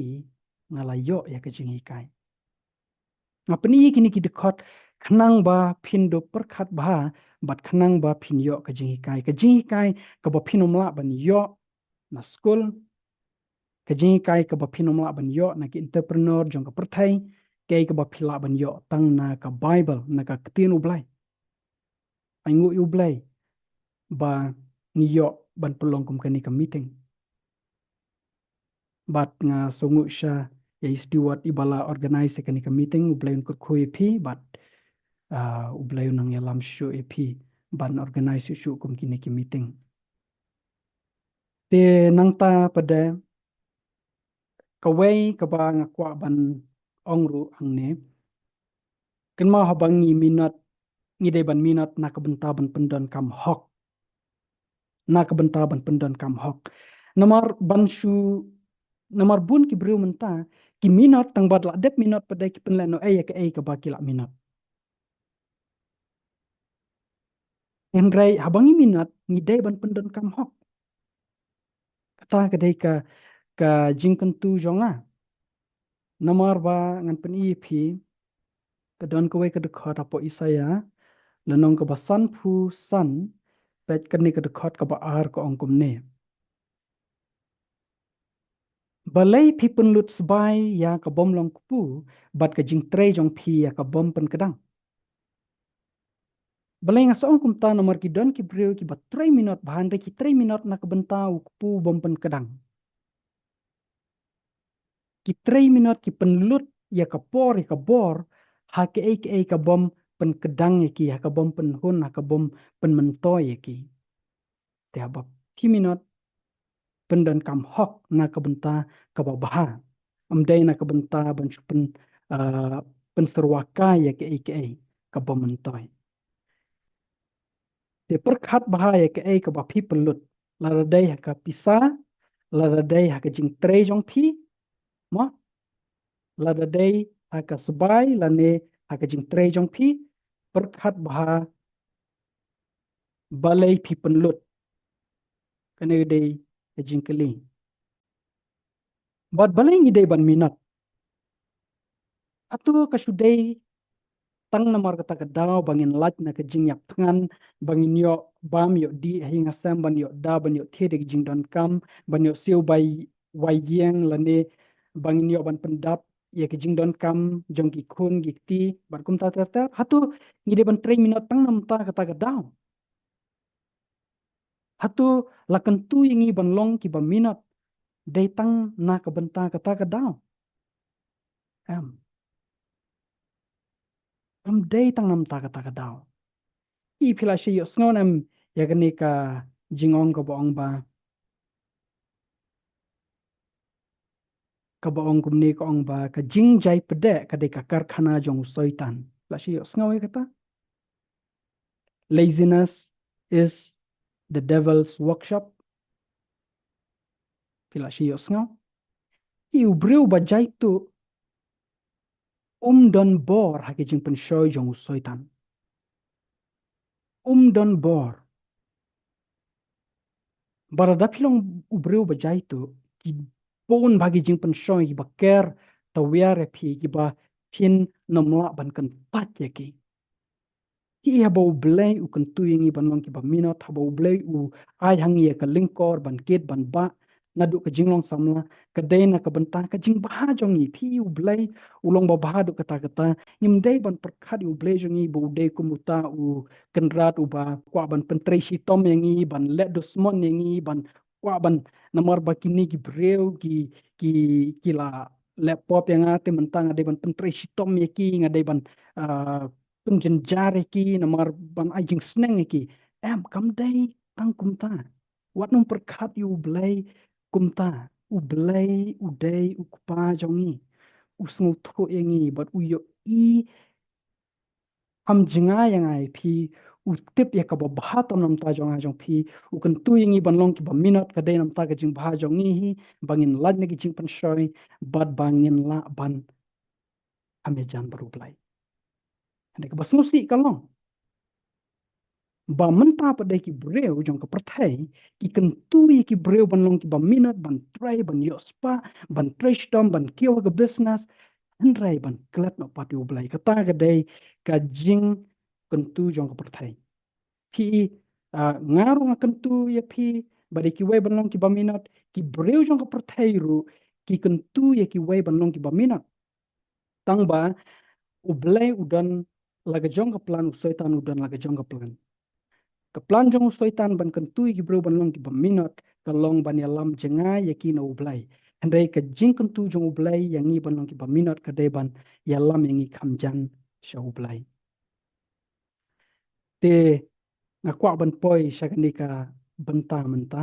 nga la ïoh ïa ka jinghikai. Nga pyni ïa kine ki dkhot, khnang ba phin dup pyrkhat bha, bad khnang ba phin ïoh ka jinghikai. Ka jinghikai, kaba phin ym lah ban ïoh na skul. Ka jinghikai kaba phin ym lah ban ïoh na ki entrepreneur jong ka pyrthei, kaei kaba phi lah ban ïoh tang na ka Bible, na ka ktien U Blei. Ai nguh ïa U Blei ba ngi ïoh ban pynlong kum kane ka meeting. Bad nga sngewnguh sha ïa i steward iba la organize ïa kane ka meeting, U Blei un kyrkhu ïa phi, bad, ah, U Blei un nang ïalam shuh ïa phi ban organize shuh shuh kum kine ki meeting. Te nangta pat de kawei kaba nga kwah ban ong ruh hangne. Kynmaw haba ngi minot, ngi dei ban minot na ka bynta ban pyndonkam hok. Na ka bynta ban pyndonkam hok. Namar ban shu, namar bun ki briew mynta, ki minot tang bad la dep minot pat de ki pynlehnoh ei ïa kaei kaba ki la minot. Hynrei haba ngi minot, ngi dei ban pyndonkam hok. Kata ka dei ka, ka jingkyntu jong nga. Namar ba ngan pyni ïa phi, ka don kawei ka dkhot hapoh Isaïah, lynnong kaba sanphew san, peit kane ka dkhot kaba ar ka ong kumne. Balei phi pynlut sbai ïa ka bym long kpu, bad ka jingtrei jong phi ïa ka bym pynkdang. Balei nga sa ong kumta, namar ki don ki briew kiba trei minot bha, hynrei ki trei minot na ka bynta u kpu bym pynkdang. Ki trei minot, ki pynlut ïa ka por, ïa ka bor, ha kaei kaei ka bym pynkdang ïa ki, ha ka bym pynhun, ha ka bym pynmyntoi ïa ki. Te haba phi minot, pyndonkam hok na ka bynta kaba bha. Ym dei na ka bynta ban shu pyn, ah, pynsyrwa kai ïa kaei kaei ka bym myntoi. Te pyrkhat bha ïa kaei kaba phi pynlut. Lada dei ha ka pisa, lada dei ha ka jingtrei jong phi, mo? Lada dei ha ka sbai, lane ha ka jingtrei jong phi, pyrkhat bha balei phi pynlut. Kane ka dei ka jingkylli. Bad balei ngi dei ban minot? Hato ka shu dei tang namar kata ka daw ba ngin lait na ka jingïap thngan, ba ngin ïoh bam ïoh dih ha ïing ha sem, ban ïoh da, ban ïoh thied ïa ka jingdonkam, ban ïoh siew bai wai ïing, lane ba ngin ïoh ban pyndap ïa ka jingdonkam jong ki khun ki kti, bad kumta ter ter? Hato ngi dei ban trei minot tang namar kata ka daw? Hato la kyntu ïa ngi ban long kiba minot dei tang na ka bynta kata ka daw? Em. Em dei tang namar kata ka daw. I phi la shu ïohsngew ne em ïa kane ka jingong kaba ong ba, kaba ong kumne, ka ong ba ka jingjai pdeng ka dei ka karkhana jong u Soitan. La shu ïohsngew ïa kata? Laziness is the devil's workshop. Phi la shu ïohsngew? I u briew ba jai tuh um don bor ha ki jingpynshoi jong u Soitan. Um don bor. Bad lada phi long u briew ba jai tuh, ki bun bha ki jingpynshoi kiba ker tawiar ïa phi, kiba phin nym lah ban kyntait ïa ki. Ki haba U Blei u kyntu ïa ngi ban long kiba minot, haba U Blei u ai ha ngi ïa ka lyngkor ban kit ban bah naduh ka jinglong samla, ka dei na ka bynta ka jingbha jong ngi. Phi, U Blei u long ba bha haduh katta katta. Ngim dei ban pyrkhat ïa U Blei jong ngi ba u dei kum uta u kynrad uba kwah ban pyntrei shitom ïa ngi, ban leh dusmon ïa ngi, ban kwah ban, namar ba kine ki briew ki, ki, ki la leh pop ïa nga, te mynta nga dei ban pyntrei shitom ïa ki, nga dei ban, ah, pynjynjar ïa ki, namar ban ai jingsneng ïa ki. Em, kam dei tang kumta. Wat nym pyrkhat ïa U Blei kumta. U Blei u dei u Kpa jong ngi. U sngewthuh ïa ngi bad u ïohi. Kam jngai ïa nga ïa phi, u tip ïa kaba bha tam namar jong nga jong phi, u kyntu ïa ngi ban long kiba minot, ka dei namar ka jingbha jong ngi hi, ba ngin lait na ki jingpynshoi, bad ba ngin lah ban kham ïajan bad U Blei. Hynrei kaba sngewsih ka long ba mynta pat de ki briew jong ka pyrthei ki kyntu ïa ki briew ban long kiba minot, ban trei, ban ïoh spah, ban trei shitom, ban kiew ha ka business, hynrei ban klet noh pat ïa U Blei. Kata ka dei ka jingkyntu jong ka pyrthei. Phi, ah, nga ruh nga kyntu ïa phi ba de kiwei ban long kiba minot, ki briew jong ka pyrthei ruh ki kyntu ïa kiwei ban long kiba minot. Tang ba U Blei u don la ka jong ka plan, u Soitan u don la ka jong ka plan. Ka plan jong u Soitan ban kyntu ïa ki briew ban long kiba minot ka long ban ïalam jngai ïa ki na U Blei. Hynrei ka jingkyntu jong U Blei ïa ngi ban long kiba minot ka dei ban ïalam ïa ngi kham jan sha U Blei. Te nga kwah ban poi sha kane ka bynta mynta.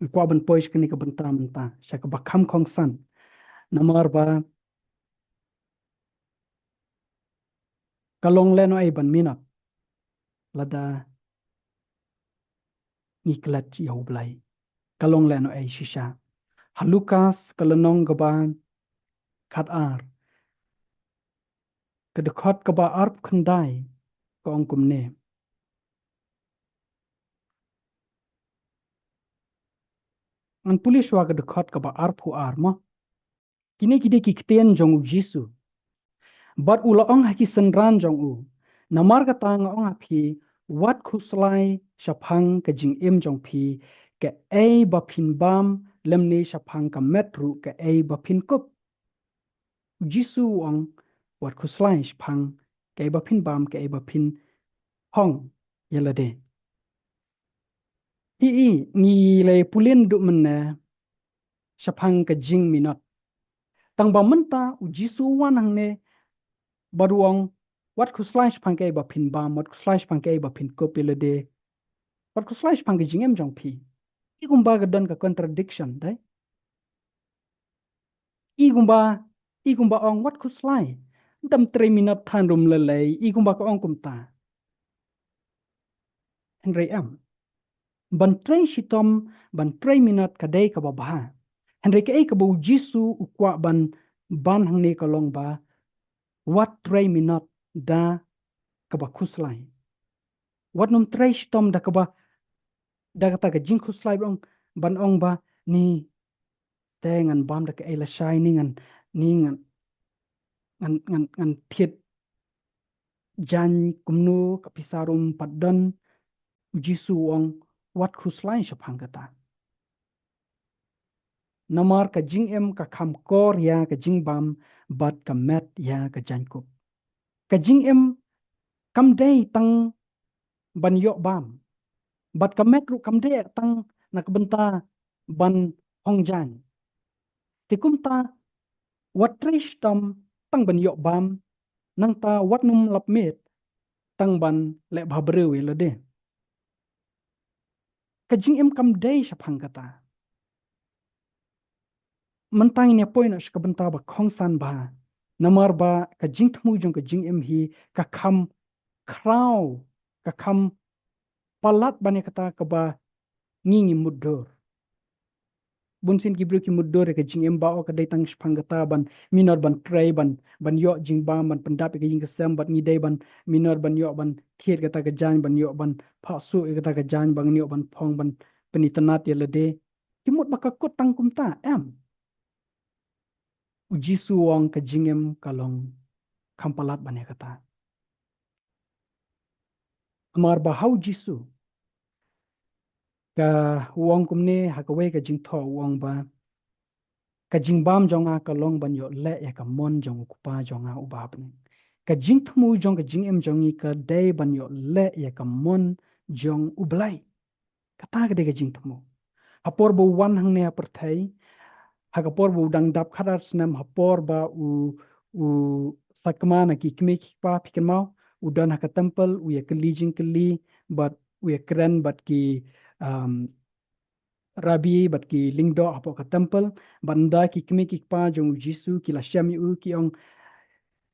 Nga kwah ban poi sha kane ka bynta mynta, sha kaba kham kongsan. Namar ba ka long lehnohei ban minot lada ngi klet ïa U Blei. Ka long lehnohei shisha. Ha Lukas ka lynnong kaba khatar, ka dkhot kaba arphew khyndai ka ong kumne. Ngan pule shuwa ka dkhot kaba arphew ar mo. Kine ki dei ki ktien jong U Jisu. Bad u la ong ha ki synran jong u, namar kata nga ong ha phi, wat khuslai shaphang ka jingim jong phi, kaei ba phin bam, lymne shaphang ka met ruh kaei ba phin kup. U Jisu u ong, wat khuslai shaphang kaei ba phin bam, kaei ba phin hong ïa lade. Hi i, ngi la pule naduh mynne shaphang ka jingminot. Tang ba mynta U Jisu u wan hangne bad u ong, wat khuslai shaphang kaei ba phin bam, wat khuslai shaphang kaei ba phin kup ïa lade. Wat khuslai shaphang ka jingim jong phi. I kumba ka don ka contradiction, dei? I kumba, i kumba ong wat khuslai. Dam trei minot than ruh ym lei lei, i kumba ka ong kumta. Hynrei em. Ban trei shitom, ban trei minot ka dei kaba bha. Hynrei kaei kaba U Jisu u kwah ban ban hangne ka long ba wat trei minot da kaba khuslai. Wat nym trei shitom da kaba, da kata ka jingkhuslai ban ong, ban ong ba ni te ngan bam da kaei lashai, ni ngan, ni ngan, ngan, ngan, ngan thied jaiñ kumno, ka pisa ruh ym pat don. U Jisu u ong wat khuslai shaphang kata. Namar ka jingim ka kham kor ïa ka jingbam bad ka met ïa ka jaiñkup. Ka jingim kam dei tang ban ïoh bam. Bad ka met ruh kam dei tang na ka bynta ban hong jaiñ. Te kumta wat trei shitom tang ban ïoh bam, nangta wat nym lap miet tang ban leh bhabriew ïa lade. Ka jingim kam dei shaphang kata. Mynta ngin ïa poi noh sha ka bynta ba kongsan bha. Namar ba ka jingthmu jong ka jingim hi ka kham khraw, ka kham palat ban ïa kata kaba ngi ngi mutdur. Bun sien ki briew ki mutdur ïa ka jingim ba oh ka dei tang shaphang kata ban minot ban trei ban, ban ïoh jingbam ban pyndap ïa ka ïing ka sem bad ngi dei ban minot ban ïoh ban thied kata ka jaiñ ban ïoh ban phah suh ïa kata ka jaiñ ban ïoh ban phong ban pynitynnad ïa lade. Ki mut ba ka kut tang kumta, em. U Jisu u ong ka jingim ka long kham palat ban ïa kata. Namar ba ha U Jisu ka u ong kumne ha kawei ka jingthoh u ong ba ka jingbam jong nga ka long ban ïoh leh ïa ka mon jong U Kpa jong nga uba ha bneng. Ka jingthmu jong ka jingim jong ngi ka dei ban ïoh leh ïa ka mon jong U Blei. Kata ka dei ka jingthmu. Ha por ba u wan hangne ha pyrthei, ha ka por ba u dang dap khatar snem, ha por ba u, u sakma na ki kmie ki kpa, phi kynmaw, u don ha ka temple, u ïa kylli jingkylli bad u ïa kren bad ki, um, rabbi bad ki lyngdoh hapoh ka temple, bad ynda ki kmie ki kpa jong U Jisu ki la shem ïa u ki ong,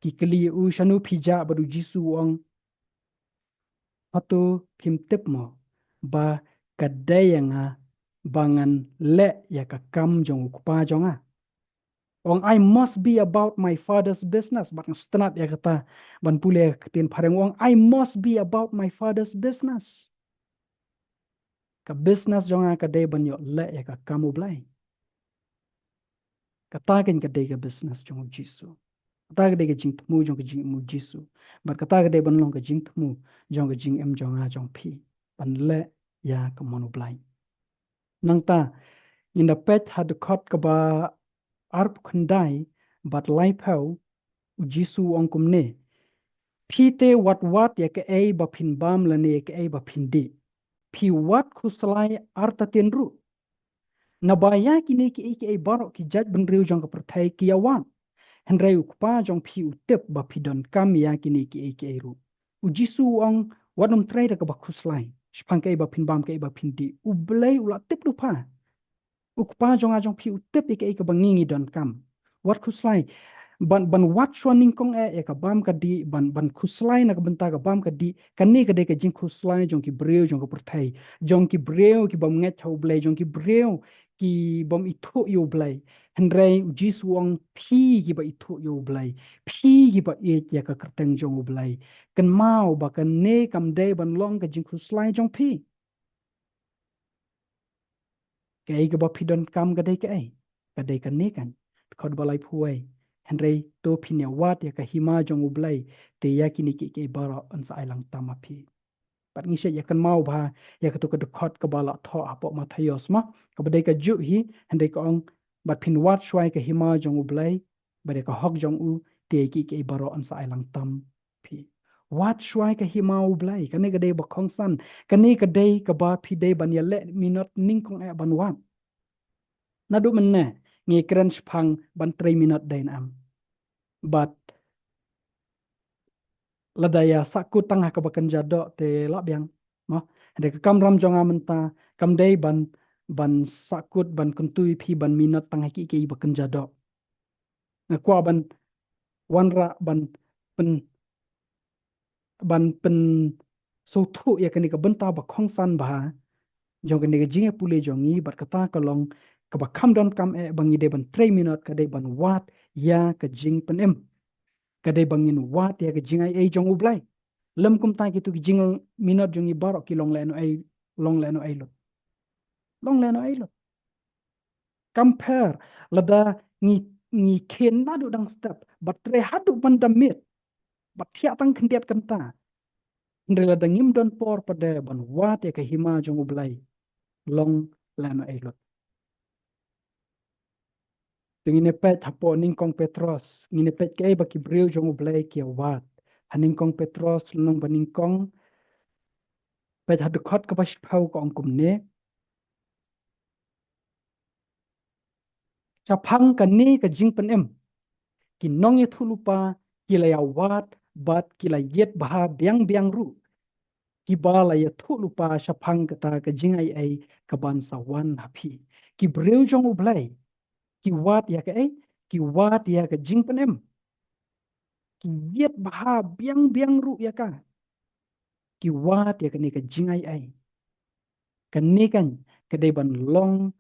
ki kylli ïa u, shano phi jah, bad U Jisu u ong, Hato phim tip mo ba ka dei ïa nga ba ngan leh ïa ka kam jong u kpa jong nga? Ong, "I must be about my father's business." Bad nga sngewtynnat ïa kata ban pule ïa ka ktien phareng, ong, "I must be about my father's business." Ka business jong nga ka dei ban ïoh leh ïa ka kam u Blei. Kata keiñ ka dei ka business jong u Jisu. Kata ka dei ka jingthmu jong ka jingim u Jisu. Bad kata ka dei ban long ka jingthmu jong ka jingim jong nga jong phi, ban leh ïa ka mon u Blei. Nangta ngin da peit ha dkhot kaba arphew khyndai bad laiphew, u Jisu u ong kumne: "Phi te wat wad ïa kaei ba phin bam lane ïa kaei ba phin dih. Phi wad khuslai artatien ruh. Naba ïa kine kiei kiei baroh ki jaitbynriew jong ka pyrthei ki ïa wad. Hynrei u Kpa jong phi u tip ba phi donkam ïa kine kiei kiei ruh." U Jisu u ong, wat nym trei da kaba khuslai shaphang kaei ba phin bam, kaei ba phin dih. U Blei u la tip lypa. U Kpa jong nga jong phi u tip ïa kaei kaba ngi ngi donkam. Wat khuslai ban, ban wad shuwa nyngkong eh ïa ka bam ka dih, ban, ban khuslai na ka bynta ka bam ka dih. Kane ka dei ka jingkhuslai jong ki briew jong ka pyrthei, jong ki briew ki bym ngeit ha u Blei, jong ki briew ki bym ithuh ïa u Blei. Hynrei u Jisu u ong, phi kiba ithuh ïa u Blei, phi kiba ïeit ïa ka kyrteng jong u Blei, kynmaw ba kane kam dei ban long ka jingkhuslai jong phi. Kaei kaba phi donkam ka dei kaei? Ka dei kane keiñ. Dkhot ba laiphew wei: "Hynrei to phin ïa wad ïa ka hima jong u Blei, te ïa kine kiei kiei baroh yn sa ai lang tam ha phi." Bad ngi shait ïa kynmaw bha ïa kato ka dkhot kaba la thoh hapoh Mathaios ma, kaba dei kajuh hi, hynrei ka ong, "Bad phin wad shuwa ïa ka hima jong u Blei bad ïa ka hok jong u, te ïa kiei kiei baroh yn sa ai lang tam phi." Wad shuwa ïa ka hima u Blei, kane ka dei ba kongsan, kane ka dei kaba phi dei ban ïaleh minot nyngkong eh ban wad. Naduh mynne ngi kren shaphang ban trei minot, dei ne em? Bad lada ïa sahkut tang ha kaba kynja doh te la biang, mo. Hynrei ka kamram jong nga mynta kam dei ban, ban sahkut, ban kyntu ïa phi ban minot tang ha kiei kiei ba kynja doh. Nga kwah ban wanrah ban pyn, ban pynsngewthuh ïa kane ka bynta ba kongsan bha jong kane ka jingïapule jong ngi, bad kata ka long kaba kham donkam eh ba ngi dei ban trei minot, ka dei ban wad ïa ka jingpynim. Ka dei ba ngin wad ïa ka jingaiei jong u Blei. Lym kumta kito ki jingminot jong ngi baroh ki long lehnohei, long lehnohei lut. Long lehnohei lut. Compare, lada ngi, ngi khein naduh dang step bad trei haduh ban da miet, bad thiah tang khyndiat kynta, hynrei lada ngim don por pat de ban wad ïa ka hima jong u Blei, long lehnohei lut. Te ngin ïa peit hapoh nyngkong Petros, ngin ïa peit kaei ba ki briew jong u Blei ki ïa wad. Ha nyngkong Petros lynnong ba nyngkong, peit ha dkhot kaba shiphew, ka ong kumne: "Shaphang kane ka jingpynim, ki nongïathuhlypa ki la ïa wad bad ki la ïit bha biang biang ruh, kiba la ïathuhlypa shaphang kata ka jingaiei kaban sa wan ha phi." Ki briew jong u Blei ki wad ïa kaei? Ki wad ïa ka jingpynim. Ki ïit bha biang biang ruh ïa ka. Ki wad ïa kane ka jingaiei. Kane keiñ ka dei ban long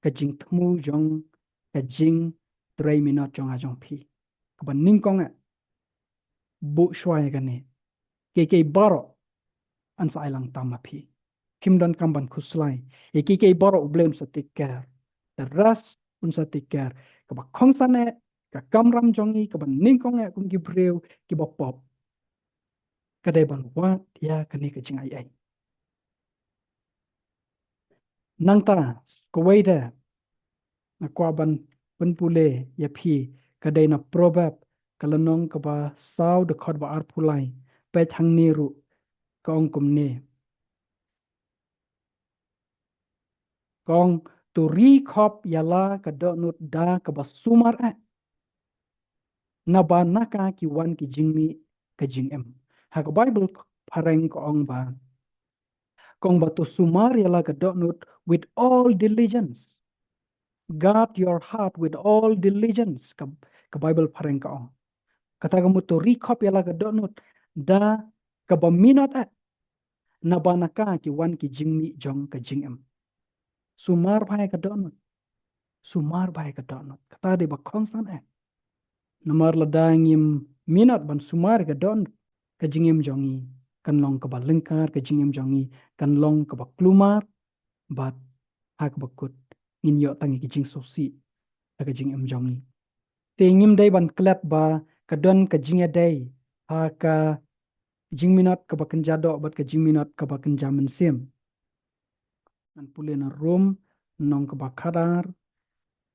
ka jingthmu jong ka jingtrei minot jong nga jong phi. Kaba nyngkong eh, buh shuwa ïa kane. Kiei kiei baroh yn sa ai lang tam ha phi. Phim donkam ban khuslai. Ïa kiei kiei baroh u Blei un sa take care. The rest un sa take care. Kaba kongsan eh, ka kamram jong ngi kaba nyngkong eh kum ki briew kiba pop, ka dei ban wad ïa kane ka jingaiei. Nangta kawei de nga kwah ban pynpule ïa phi, ka dei na Proverb, ka lynnong kaba saw, dkhot ba arphew lai. Peit hangne ruh, ka ong kumne. Ka ong, "To ri khop ïa la ka dohnud da kaba sumar eh, naba na ka ki wan ki jingmih ka jingim." Ha ka Baibl phareng ka ong ba, ka ong ba, "To sumar ïa la ka dohnud with all diligence. Guard your heart with all diligence," ka, ka Baibl phareng ka ong. Kata ka mut, "To ri khop ïa la ka dohnud da kaba minot eh, naba na ka ki wan ki jingmih jong ka jingim. Sumar bha ïa ka dohnud. Sumar bha ïa ka dohnud. Kata dei ba kongsan eh. Namar lada ngim minot ban sumar ïa ka dohnud, ka jingim jong ngi kan long kaba lyngkar, ka jingim jong ngi kan long kaba kulmar, bad ha kaba kut ngin ïoh tang ïa ki jingsngewsih ha ka jingim jong ngi. Te ngim dei ban klet ba ka don ka jingïadei ha ka jingminot kaba kynja doh bad ka jingminot kaba kynja mynsiem. Ngan pule na Rom, lynnong kaba khatar,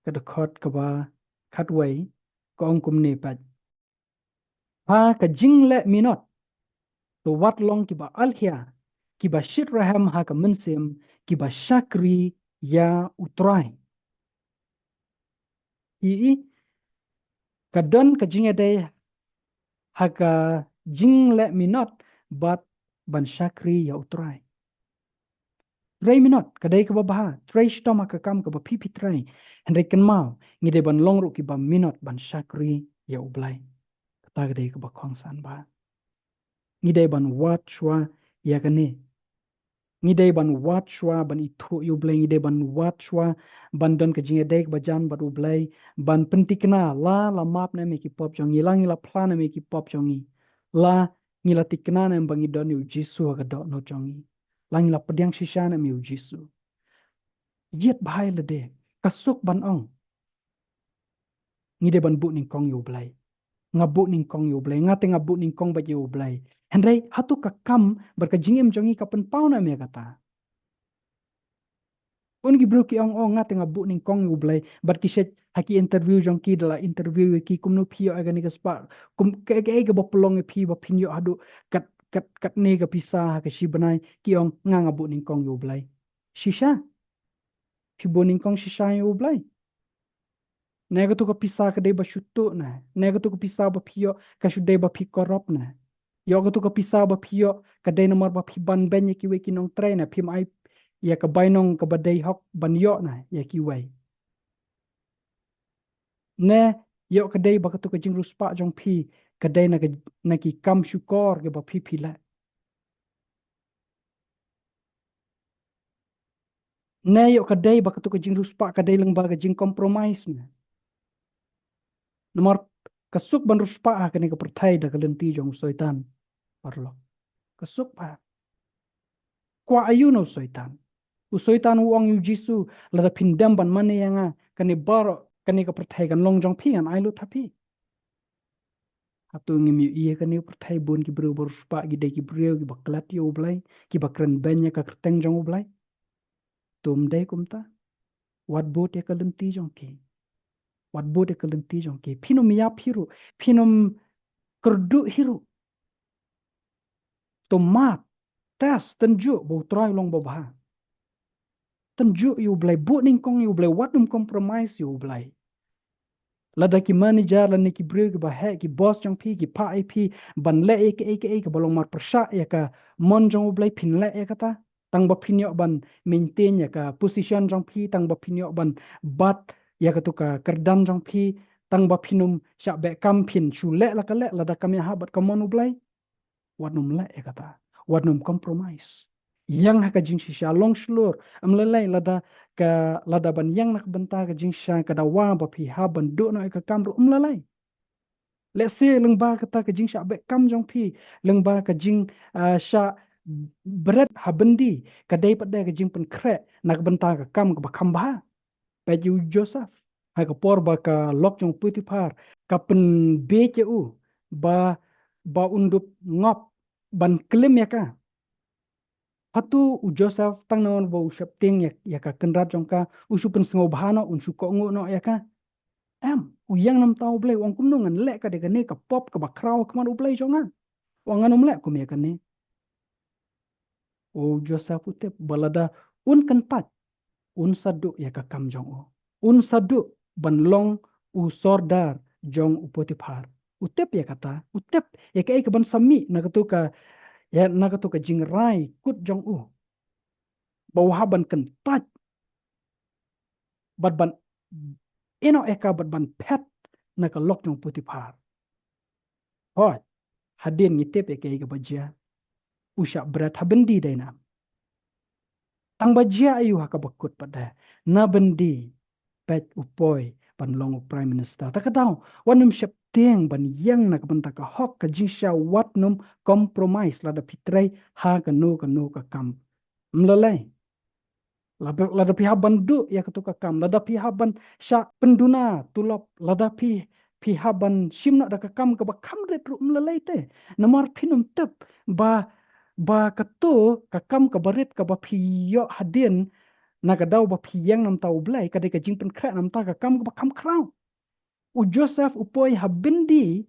ka dkhot kaba khatwei, ka ong kumne pat. Ha ka jingleh minot, to wat long kiba alhia, kiba shitrhem ha ka mynsiem, kiba shakri ïa U Trai. Ï, ï, ka don ka jingïadei ha ka jingleh minot bad ban shakri ïa U Trai. Trei minot, ka dei kaba bha, trei shitom ha ka kam kaba phi phi trei. Hynrei kynmaw, ngi dei ban long ruh kiba minot ban shakri ïa U Blei. Kata ka dei kaba kongsan bha. Ngi dei ban wad shuwa ïa kane. Ngi dei ban wad shuwa ban ithuh ïa U Blei, ngi dei ban wad shuwa ban don ka jingïadei kaba jan bad U Blei, ban pynthikna la la map ne em ïa ki pop jong ngi, la ngi la phla ne em ïa ki pop jong ngi. La ngi la thikna ne em ba ngi don ïa U Jisu ha ka dohnud jong ngi. La ngi la pdiang shisha ne em ïa U Jisu. Ïeit bha ïa lade, ka suk ban ong. Ngi dei ban buh nyngkong ïa U Blei. Nga buh nyngkong ïa U Blei, nga te nga buh nyngkong bad ïa U Blei. Hynrei hato ka kam bad ka jingim jong ngi ka pynpaw ne em ïa kata? Une ki briew ki ong, oh, nga te nga buh nyngkong ïa U Blei, bad ki shait ha ki interview jong ki, da la interview ïa ki, kumno phi ïoh ïa kane ka spah, kum, kaei kaei kaba pynlong ïa phi ba phin ïoh haduh kat, kat, katne ka pisa ha ka shi bnai, ki ong nga nga buh nyngkong ïa U Blei. Shisha? Phi buh nyngkong shisha ïa U Blei? Ne katu ka pisa ka dei ba shu tuh ne? Ne katu ka pisa ba phi ïoh ka shu dei ba phi corrupt ne? Ïoh katu ka pisa ba phi ïoh ka dei namar ba phi banbeiñ ïa kiwei ki nongtrei ne? Phim ai ïa ka bainong kaba dei hok ban ïoh ne ïa kiwei? Ne ïoh ka dei ba katu ka jingriewspah jong phi ka dei na ka, na ki kam shukor kiba phi phi leh? Ne ïoh ka dei ba katu ka jingriewspah ka dei lyngba ka jingcompromise ne? Namar ka suk ban riewspah ha kane ka pyrthei da ka lynti jong u Soitan. Paralok. Ka suk bha. Kwah aïu na u Soitan? U Soitan u ong ïa u Jisu, lada phin dem ban mane ïa nga, kane baroh, kane ka pyrthei kan long jong phi, ngan ai lut ha phi. Hato ngim ïohi ïa kane ka pyrthei bun ki briew ba riewspah ki dei ki briew kiba klet ïa U Blei, kiba kren beiñ ïa ka kyrteng jong U Blei? To ym dei kumta. Wat bud ïa ka lynti jong ki. Wat bud ïa ka lynti jong ki. Phin ym ïap hi ruh, phin ym kyrduh hi ruh. To mad, test, tynjuh ba U Trai u long babha. Tynjuh ïa U Blei, buh nyngkong ïa U Blei, wat nym compromise ïa U Blei. Lada ki manager lane ki briew kiba heh, ki boss jong phi ki phah ïa phi ban leh ïa kaei kaei kaba long marpyrshah ïa ka mon jong U Blei, phin leh ïa kata? Tang ba phin ïoh ban maintain ïa ka position jong phi, tang ba phin ïoh ban bat ïa katu ka kyrdan jong phi, tang ba phin ym shah beh kam, phin shu leh la ka leh lada kam ïahap bad ka mon U Blei? Wat nym leh ïa kata. Wat nym compromise. Ïeng ha ka jingshisha, long shlur. Ym lei lei lada ka, lada ban ïeng na ka bynta ka jingshisha ka dawa ba phi hap ban duh noh ïa ka kam ruh, ym lei lei. Lehse lyngba kata ka jingshah beh kam jong phi, lyngba ka jing, ah, shah bret ha byndi, ka dei pat de ka jingpynkhreh na ka bynta ka kam kaba kham bha. Peit ïa u Joseph. Ha ka por ba ka lok jong u Potiphar ka pynbiej ïa u ba, ba un dup ngop ban klim ïa ka. Hato u Joseph tang namar ba u sheptieng ïa, ïa ka kynrad jong ka, u shu pynsngewbha noh, un shu kohnguh noh ïa ka? Em, u ïeng na bynta U Blei, u ong kumno ngan leh ka dei kane ka pop kaba khraw ha khmat U Blei jong nga. U ong ngan ym leh kum ïa kane. U Joseph u tip ba lada un kyntait, un sa duh ïa ka kam jong u. Un sa duh ban long u sordar jong u Potiphar. U tip ïa kata, u tip ïa kaei kaban sa mih na katu ka, ïa na katu ka jingrai kut jong u. Ba u hap ban kyntait bad ban ïehnoh ïa ka bad ban phet na ka lok jong u Potiphar. Hooid, hadien ngi tip ïa kaei kaba jia. u shah bret ha byndi dei na. Tang ba jia aïu ha kaba kut pat de, na byndi peit u poi ban long u Prime Minister. Ta ka daw wat nym sheptieng ban ïeng na ka bynta ka hok, ka jingshisha wat nym compromise lada phi trei ha kano kano ka kam. Ym lei lei. Lada, lada phi hap ban duh ïa kato ka kam, lada phi hap ban shah pynduna tulop, lada phi, phi hap ban shim noh da ka kam kaba kham rit ruh, ym lei lei te. Namar phin ym tip ba, ba kato ka kam kaba rit kaba phi ïoh hadien na ka daw ba phi ïeng na ka bynta U Blei ka dei ka jingpynkhreh na ka bynta ka kam kaba kham khraw. U Joseph u poi ha byndi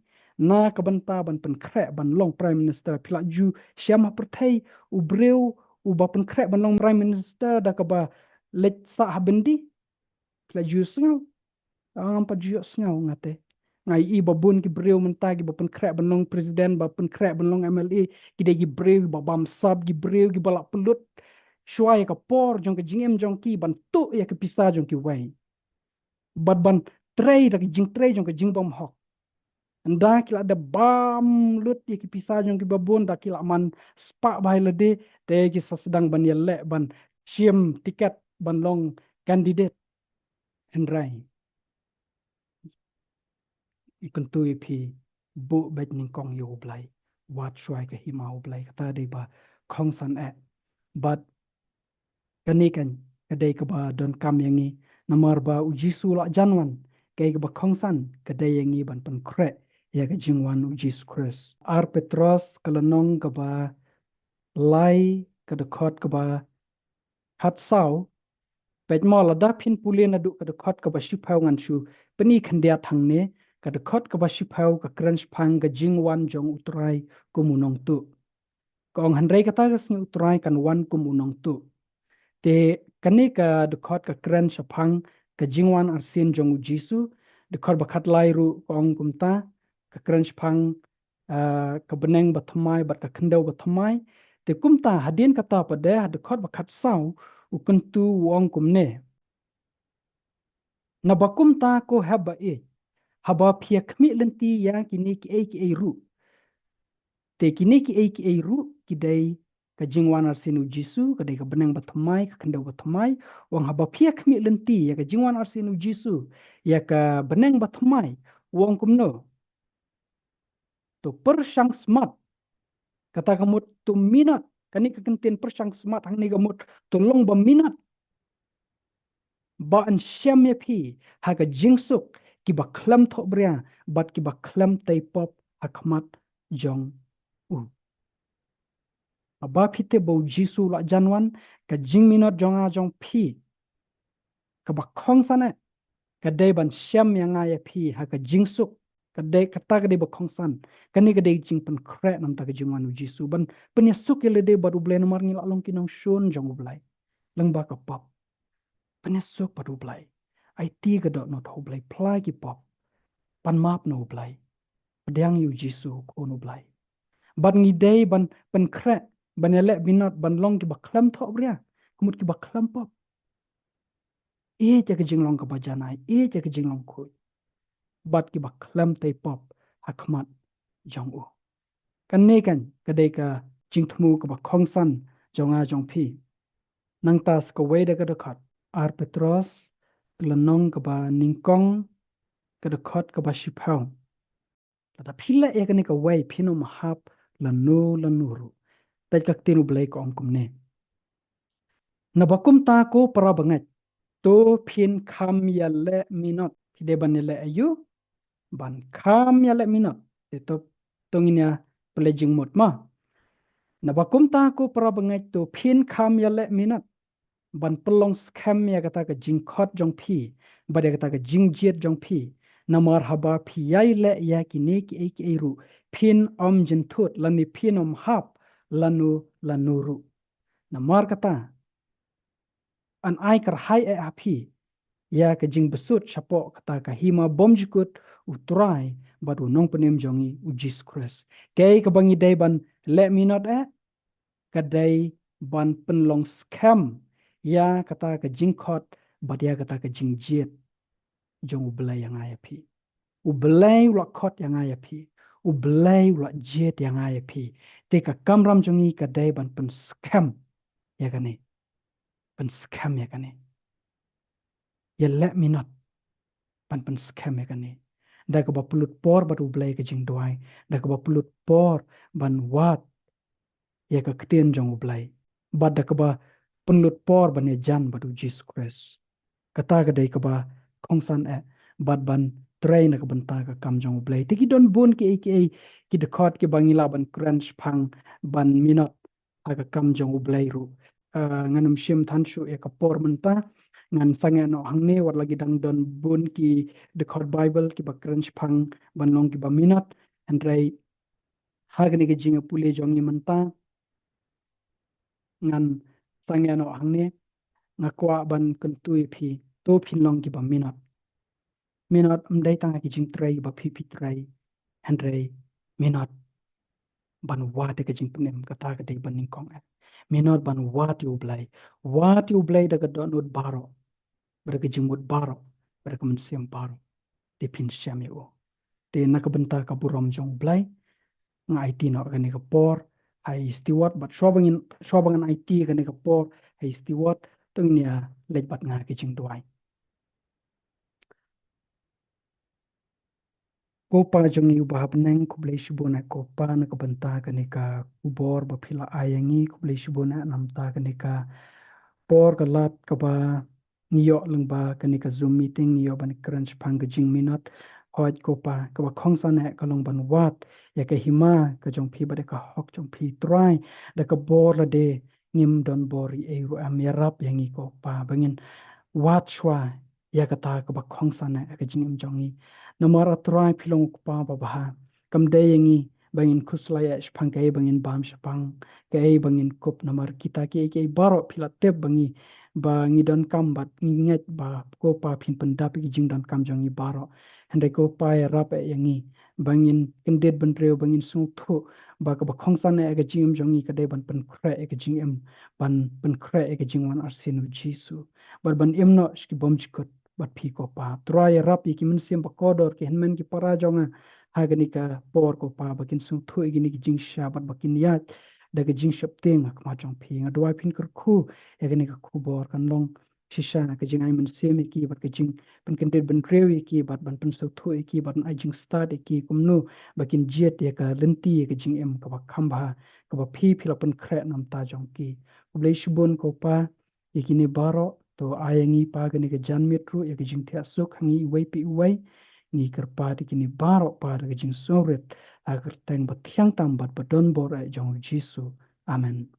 na ka bynta ban pynkhreh ban long Prime Minister. Phi la ju shem ha pyrthei u briew uba pynkhreh ban long Prime Minister da kaba leit sah ha byndi? Phi la ju sngew? Ngam pat ju sngew nga te. Nga ïohi ba bun ki briew mynta kiba pynkhreh ban long President, ba pynkhreh ban long M L A, ki dei ki briew ba bamsap, ki briew kiba la pynlut shuwa ïa ka por jong ka jingim jong ki ban tuh ïa ka pisa jong kiwei bad ban trei da ka jingtrei jong ka jingbym hok. Ynda ki la dep bam lut ïa ki pisa jong kiba bun, da ki la man spah bha ïa lade, te ki sa sdang ban ïaleh ban shim tiket ban long candidate. Hynrei ngi kyntu ïa phi, buh beit nyngkong ïa U Blei, wad shuwa ïa ka hima U Blei, kata dei ba kongsan eh. Bad kane kan ka dei kaba donkam ïa ngi, namar ba U Jisu u la jan wan, kaei kaba kongsan ka dei ïa ngi ban pynkhreh ïa ka jingwan U Jisu Khrist. Ar Petros ka lynnong kaba lai, ka dkhot kaba khatsaw. Peit mo, lada phin pule naduh ka dkhot kaba shiphew, ngan shu pyni khyndiat hangne. Ka dkhot kaba shiphew ka kren shaphang ka jingwan jong U Trai kum u nongtuh. Ka ong, hynrei kata ka sngi U Trai kan wan kum u nongtuh. Te kane ka dkhot ka kren shaphang ka jingwan arsien jong U Jisu. Dkhot ba khatlai ruh ka ong kumta, ka kren shaphang, ah, ka bneng bathymmai bad ka khyndew bathymmai. Te kumta hadien kata pat de, ha dkhot ba khatsaw u kyntu u ong kumne: Naba kumta, ko hep ba ïeit, haba phi ïa khmih lynti ïa kine kiei kiei ruh. Te kine kiei kiei ruh ki dei ka jingwan arsien U Jisu, ka dei ka bneng bathymmai, ka khyndew bathymmai. U ong haba phi ïa khmih lynti ïa ka jingwan arsien U Jisu, ïa ka bneng bathymmai, u ong kumno? To pyrshang smat. Kata ka mut to minot. Kane ka kyntien pyrshang smat hangne ka mut to long ba minot ba yn shem ïa phi ha ka jingsuk kiba khlem thohbria bad kiba khlem tei pop ha khmat jong u. Haba phi tip ba U Jisu u la jan wan, ka jingminot jong nga jong phi kaba kongsan eh ka dei ban shem ïa nga ïa phi ha ka jingsuk. Ka dei, kata ka dei ba kongsan. Kane ka dei jingpynkhreh na ka bynta ka jingwan U Jisu, ban pynïasuk ïa lade bad U Blei, namar ngi la long ki nongshun jong U Blei lyngba ka pop. Pynïasuk bad U Blei. Aiti ka dohnud ha U Blei, phla ki pop, pan map na U Blei, pdiang ïa U Jisu, Khun U Blei. Bad ngi dei ban pynkhreh, ban ïaleh minot ban long kiba khlem thohbria, ka mut kiba khlem pop. Ïeit ïa ka jinglong kaba janai, ïeit ïa ka jinglong khuid, bad kiba khlem tei pop ha khmat jong u. Kane kan ka dei ka jingthmu kaba kongsan jong nga jong phi. Nangta sa kawei de ka dkhot, Ar Petros ka lynnong kaba nyngkong, ka dkhot kaba shiphew. Lada phi leh ïa kane kawei, phin ym hap lano lano ruh. Peit ka ktien U Blei ka ong kumne: Naba kumta, ko para bangeit, to phin kham ïaleh minot. Phi dei ban ïaleh aïu? Ban kham ïaleh minot. Te to, to ngin ïa pynleit jingmut ma. Naba kumta, ko para bangeit, to phin kham ïaleh minot ban pynlong skhem ïa kata ka jingkhot jong phi bad ïa kata ka jingjied jong phi. Namar haba phi ïai leh ïa kine kiei kiei ruh, phin ym jynthut lane phin ym hap lano lano ruh. Namar kata, yn ai kyrhai eh ha phi ïa ka jingbsut shapoh kata ka hima bymjukut U Trai bad U Nongpynim jong ngi U Jisu Khrist. Kaei kaba ngi dei ban leh minot eh ka dei ban pynlong skhem ïa kata ka jingkhot bad ïa kata ka jingjied jong U Blei ïa nga ïa phi. U Blei u la khot ïa nga ïa phi. U Blei u la jied ïa nga ïa phi. Te ka kamram jong ngi ka dei ban pynskhem ïa kane. Pynskhem ïa kane. Ïa leh minot ban pynskhem ïa kane. Da kaba pynlut por bad U Blei ka jingduwai. Da kaba pynlut por ban wad ïa ka ktien jong U Blei. Bad da kaba pynlut por ban ïajan bad U Jisu Khrist. Kata ka dei kaba kongsan eh bad ban trei na ka bynta ka kam jong U Blei. Te ki don bun kiei kiei ki dkhot kiba ngi lah ban kren shaphang ban minot ha ka kam jong U Blei ruh. Ah, ngan ym shim than shuh ïa ka por mynta. Ngan sangeh noh hangne, wat la ki dang don bun ki dkhot Baibl kiba kren shaphang ban long kiba minot. Hynrei ha kane ka jingïapule jong ngi mynta, ngan sangeh noh hangne. Nga kwah ban kyntu ïa phi, to phin long kiba minot. Minot ym dei tang ha ki jingtrei ba phi phi trei, hynrei minot ban wad ïa ka jingpynim, kata ka dei ba nyngkong eh. Minot ban wad ïa U Blei. Wad ïa U Blei da ka dohnud baroh, bad da ka jingmut baroh, bad da ka mynsiem baroh. Te phin shem ïa u. Te na ka bynta ka burom jong U Blei, nga aiti noh kane ka por ha i steward, bad shuwa ba ngin, shuwa ba ngan aiti kane ka por ha i steward, to ngin ïa leit bad nga ha ka jingduwai. Ko Pa jong ngi uba ha bneng, khublei shibun eh ko Pa na ka bynta kane ka khubor ba phi la ai ïa ngi, khublei shibun eh namar kane ka por ka lad kaba ngi ïoh lyngba kane ka Zoom meeting, ngi ïoh ban kren shaphang ka jingminot. Hooid ko Pa, kaba kongsan eh ka long ban wad ïa ka hima ka jong phi bad ïa ka hok jong phi Trai, da ka bor lade ngim don bor ei ei ruh em, ïarap ïa ngi ko Pa ba ngin wad shuwa ïa kata kaba kongsan eh ka jingim jong ngi. Namar ah Trai phi long U Kpa babha. Kam dei ïa ngi ba ngin khuslai eh shaphang kaei ba ngin bam shaphang, kaei ba ngin kup, namar kita kiei kiei baroh phi la tip ba ngi, ba ngi donkam bad ngi ngeit ba ko Pa phin pyndap ïa ki jingdonkam jong ngi baroh. Hynrei ko Pa ïarap eh ïa ngi ba ngin kyndit bynriew, ba ngin sngewthuh ba kaba kongsan eh ka jingim jong ngi ka dei ban pynkhreh ïa ka jingim, ban pynkhreh ïa ka jingwan arsien U Jisu, bad ban im noh sha ki bymjukut bad phi ko Pa. Trai ïarap ïa ki mynsiem ba kordor, ki hynmen ki para jong nga ha kane ka por ko Pa, ba kin sngewthuh ïa kine ki jingshisha bad ba kin ïaid da ka jingsheptieng ha khmat jong phi. Nga duwai phin kyrkhu ïa kane ka khubor kan long shisha ka jingai mynsiem ïa ki bad ka jingpynkyndit bynriew ïa ki bad ban pynsngewthuh ïa ki bad ban ai jingstad ïa ki kumno ba kin jied ïa ka lynti ïa ka jingim kaba kham bha kaba phi phi la pynkhreh na bynta jong ki. Khublei shibun ko Pa ïa kine baroh, to ai ïa ngi Pa kane ka janmiet ruh ïa ka jingthiah suk ha ngi iwei pa iwei. Ngi kyrpad ïa kine baroh Pa da ka jingsngewrit ha ka kyrteng ba thiang tam bad ba don bor eh jong U Jisu. Amen.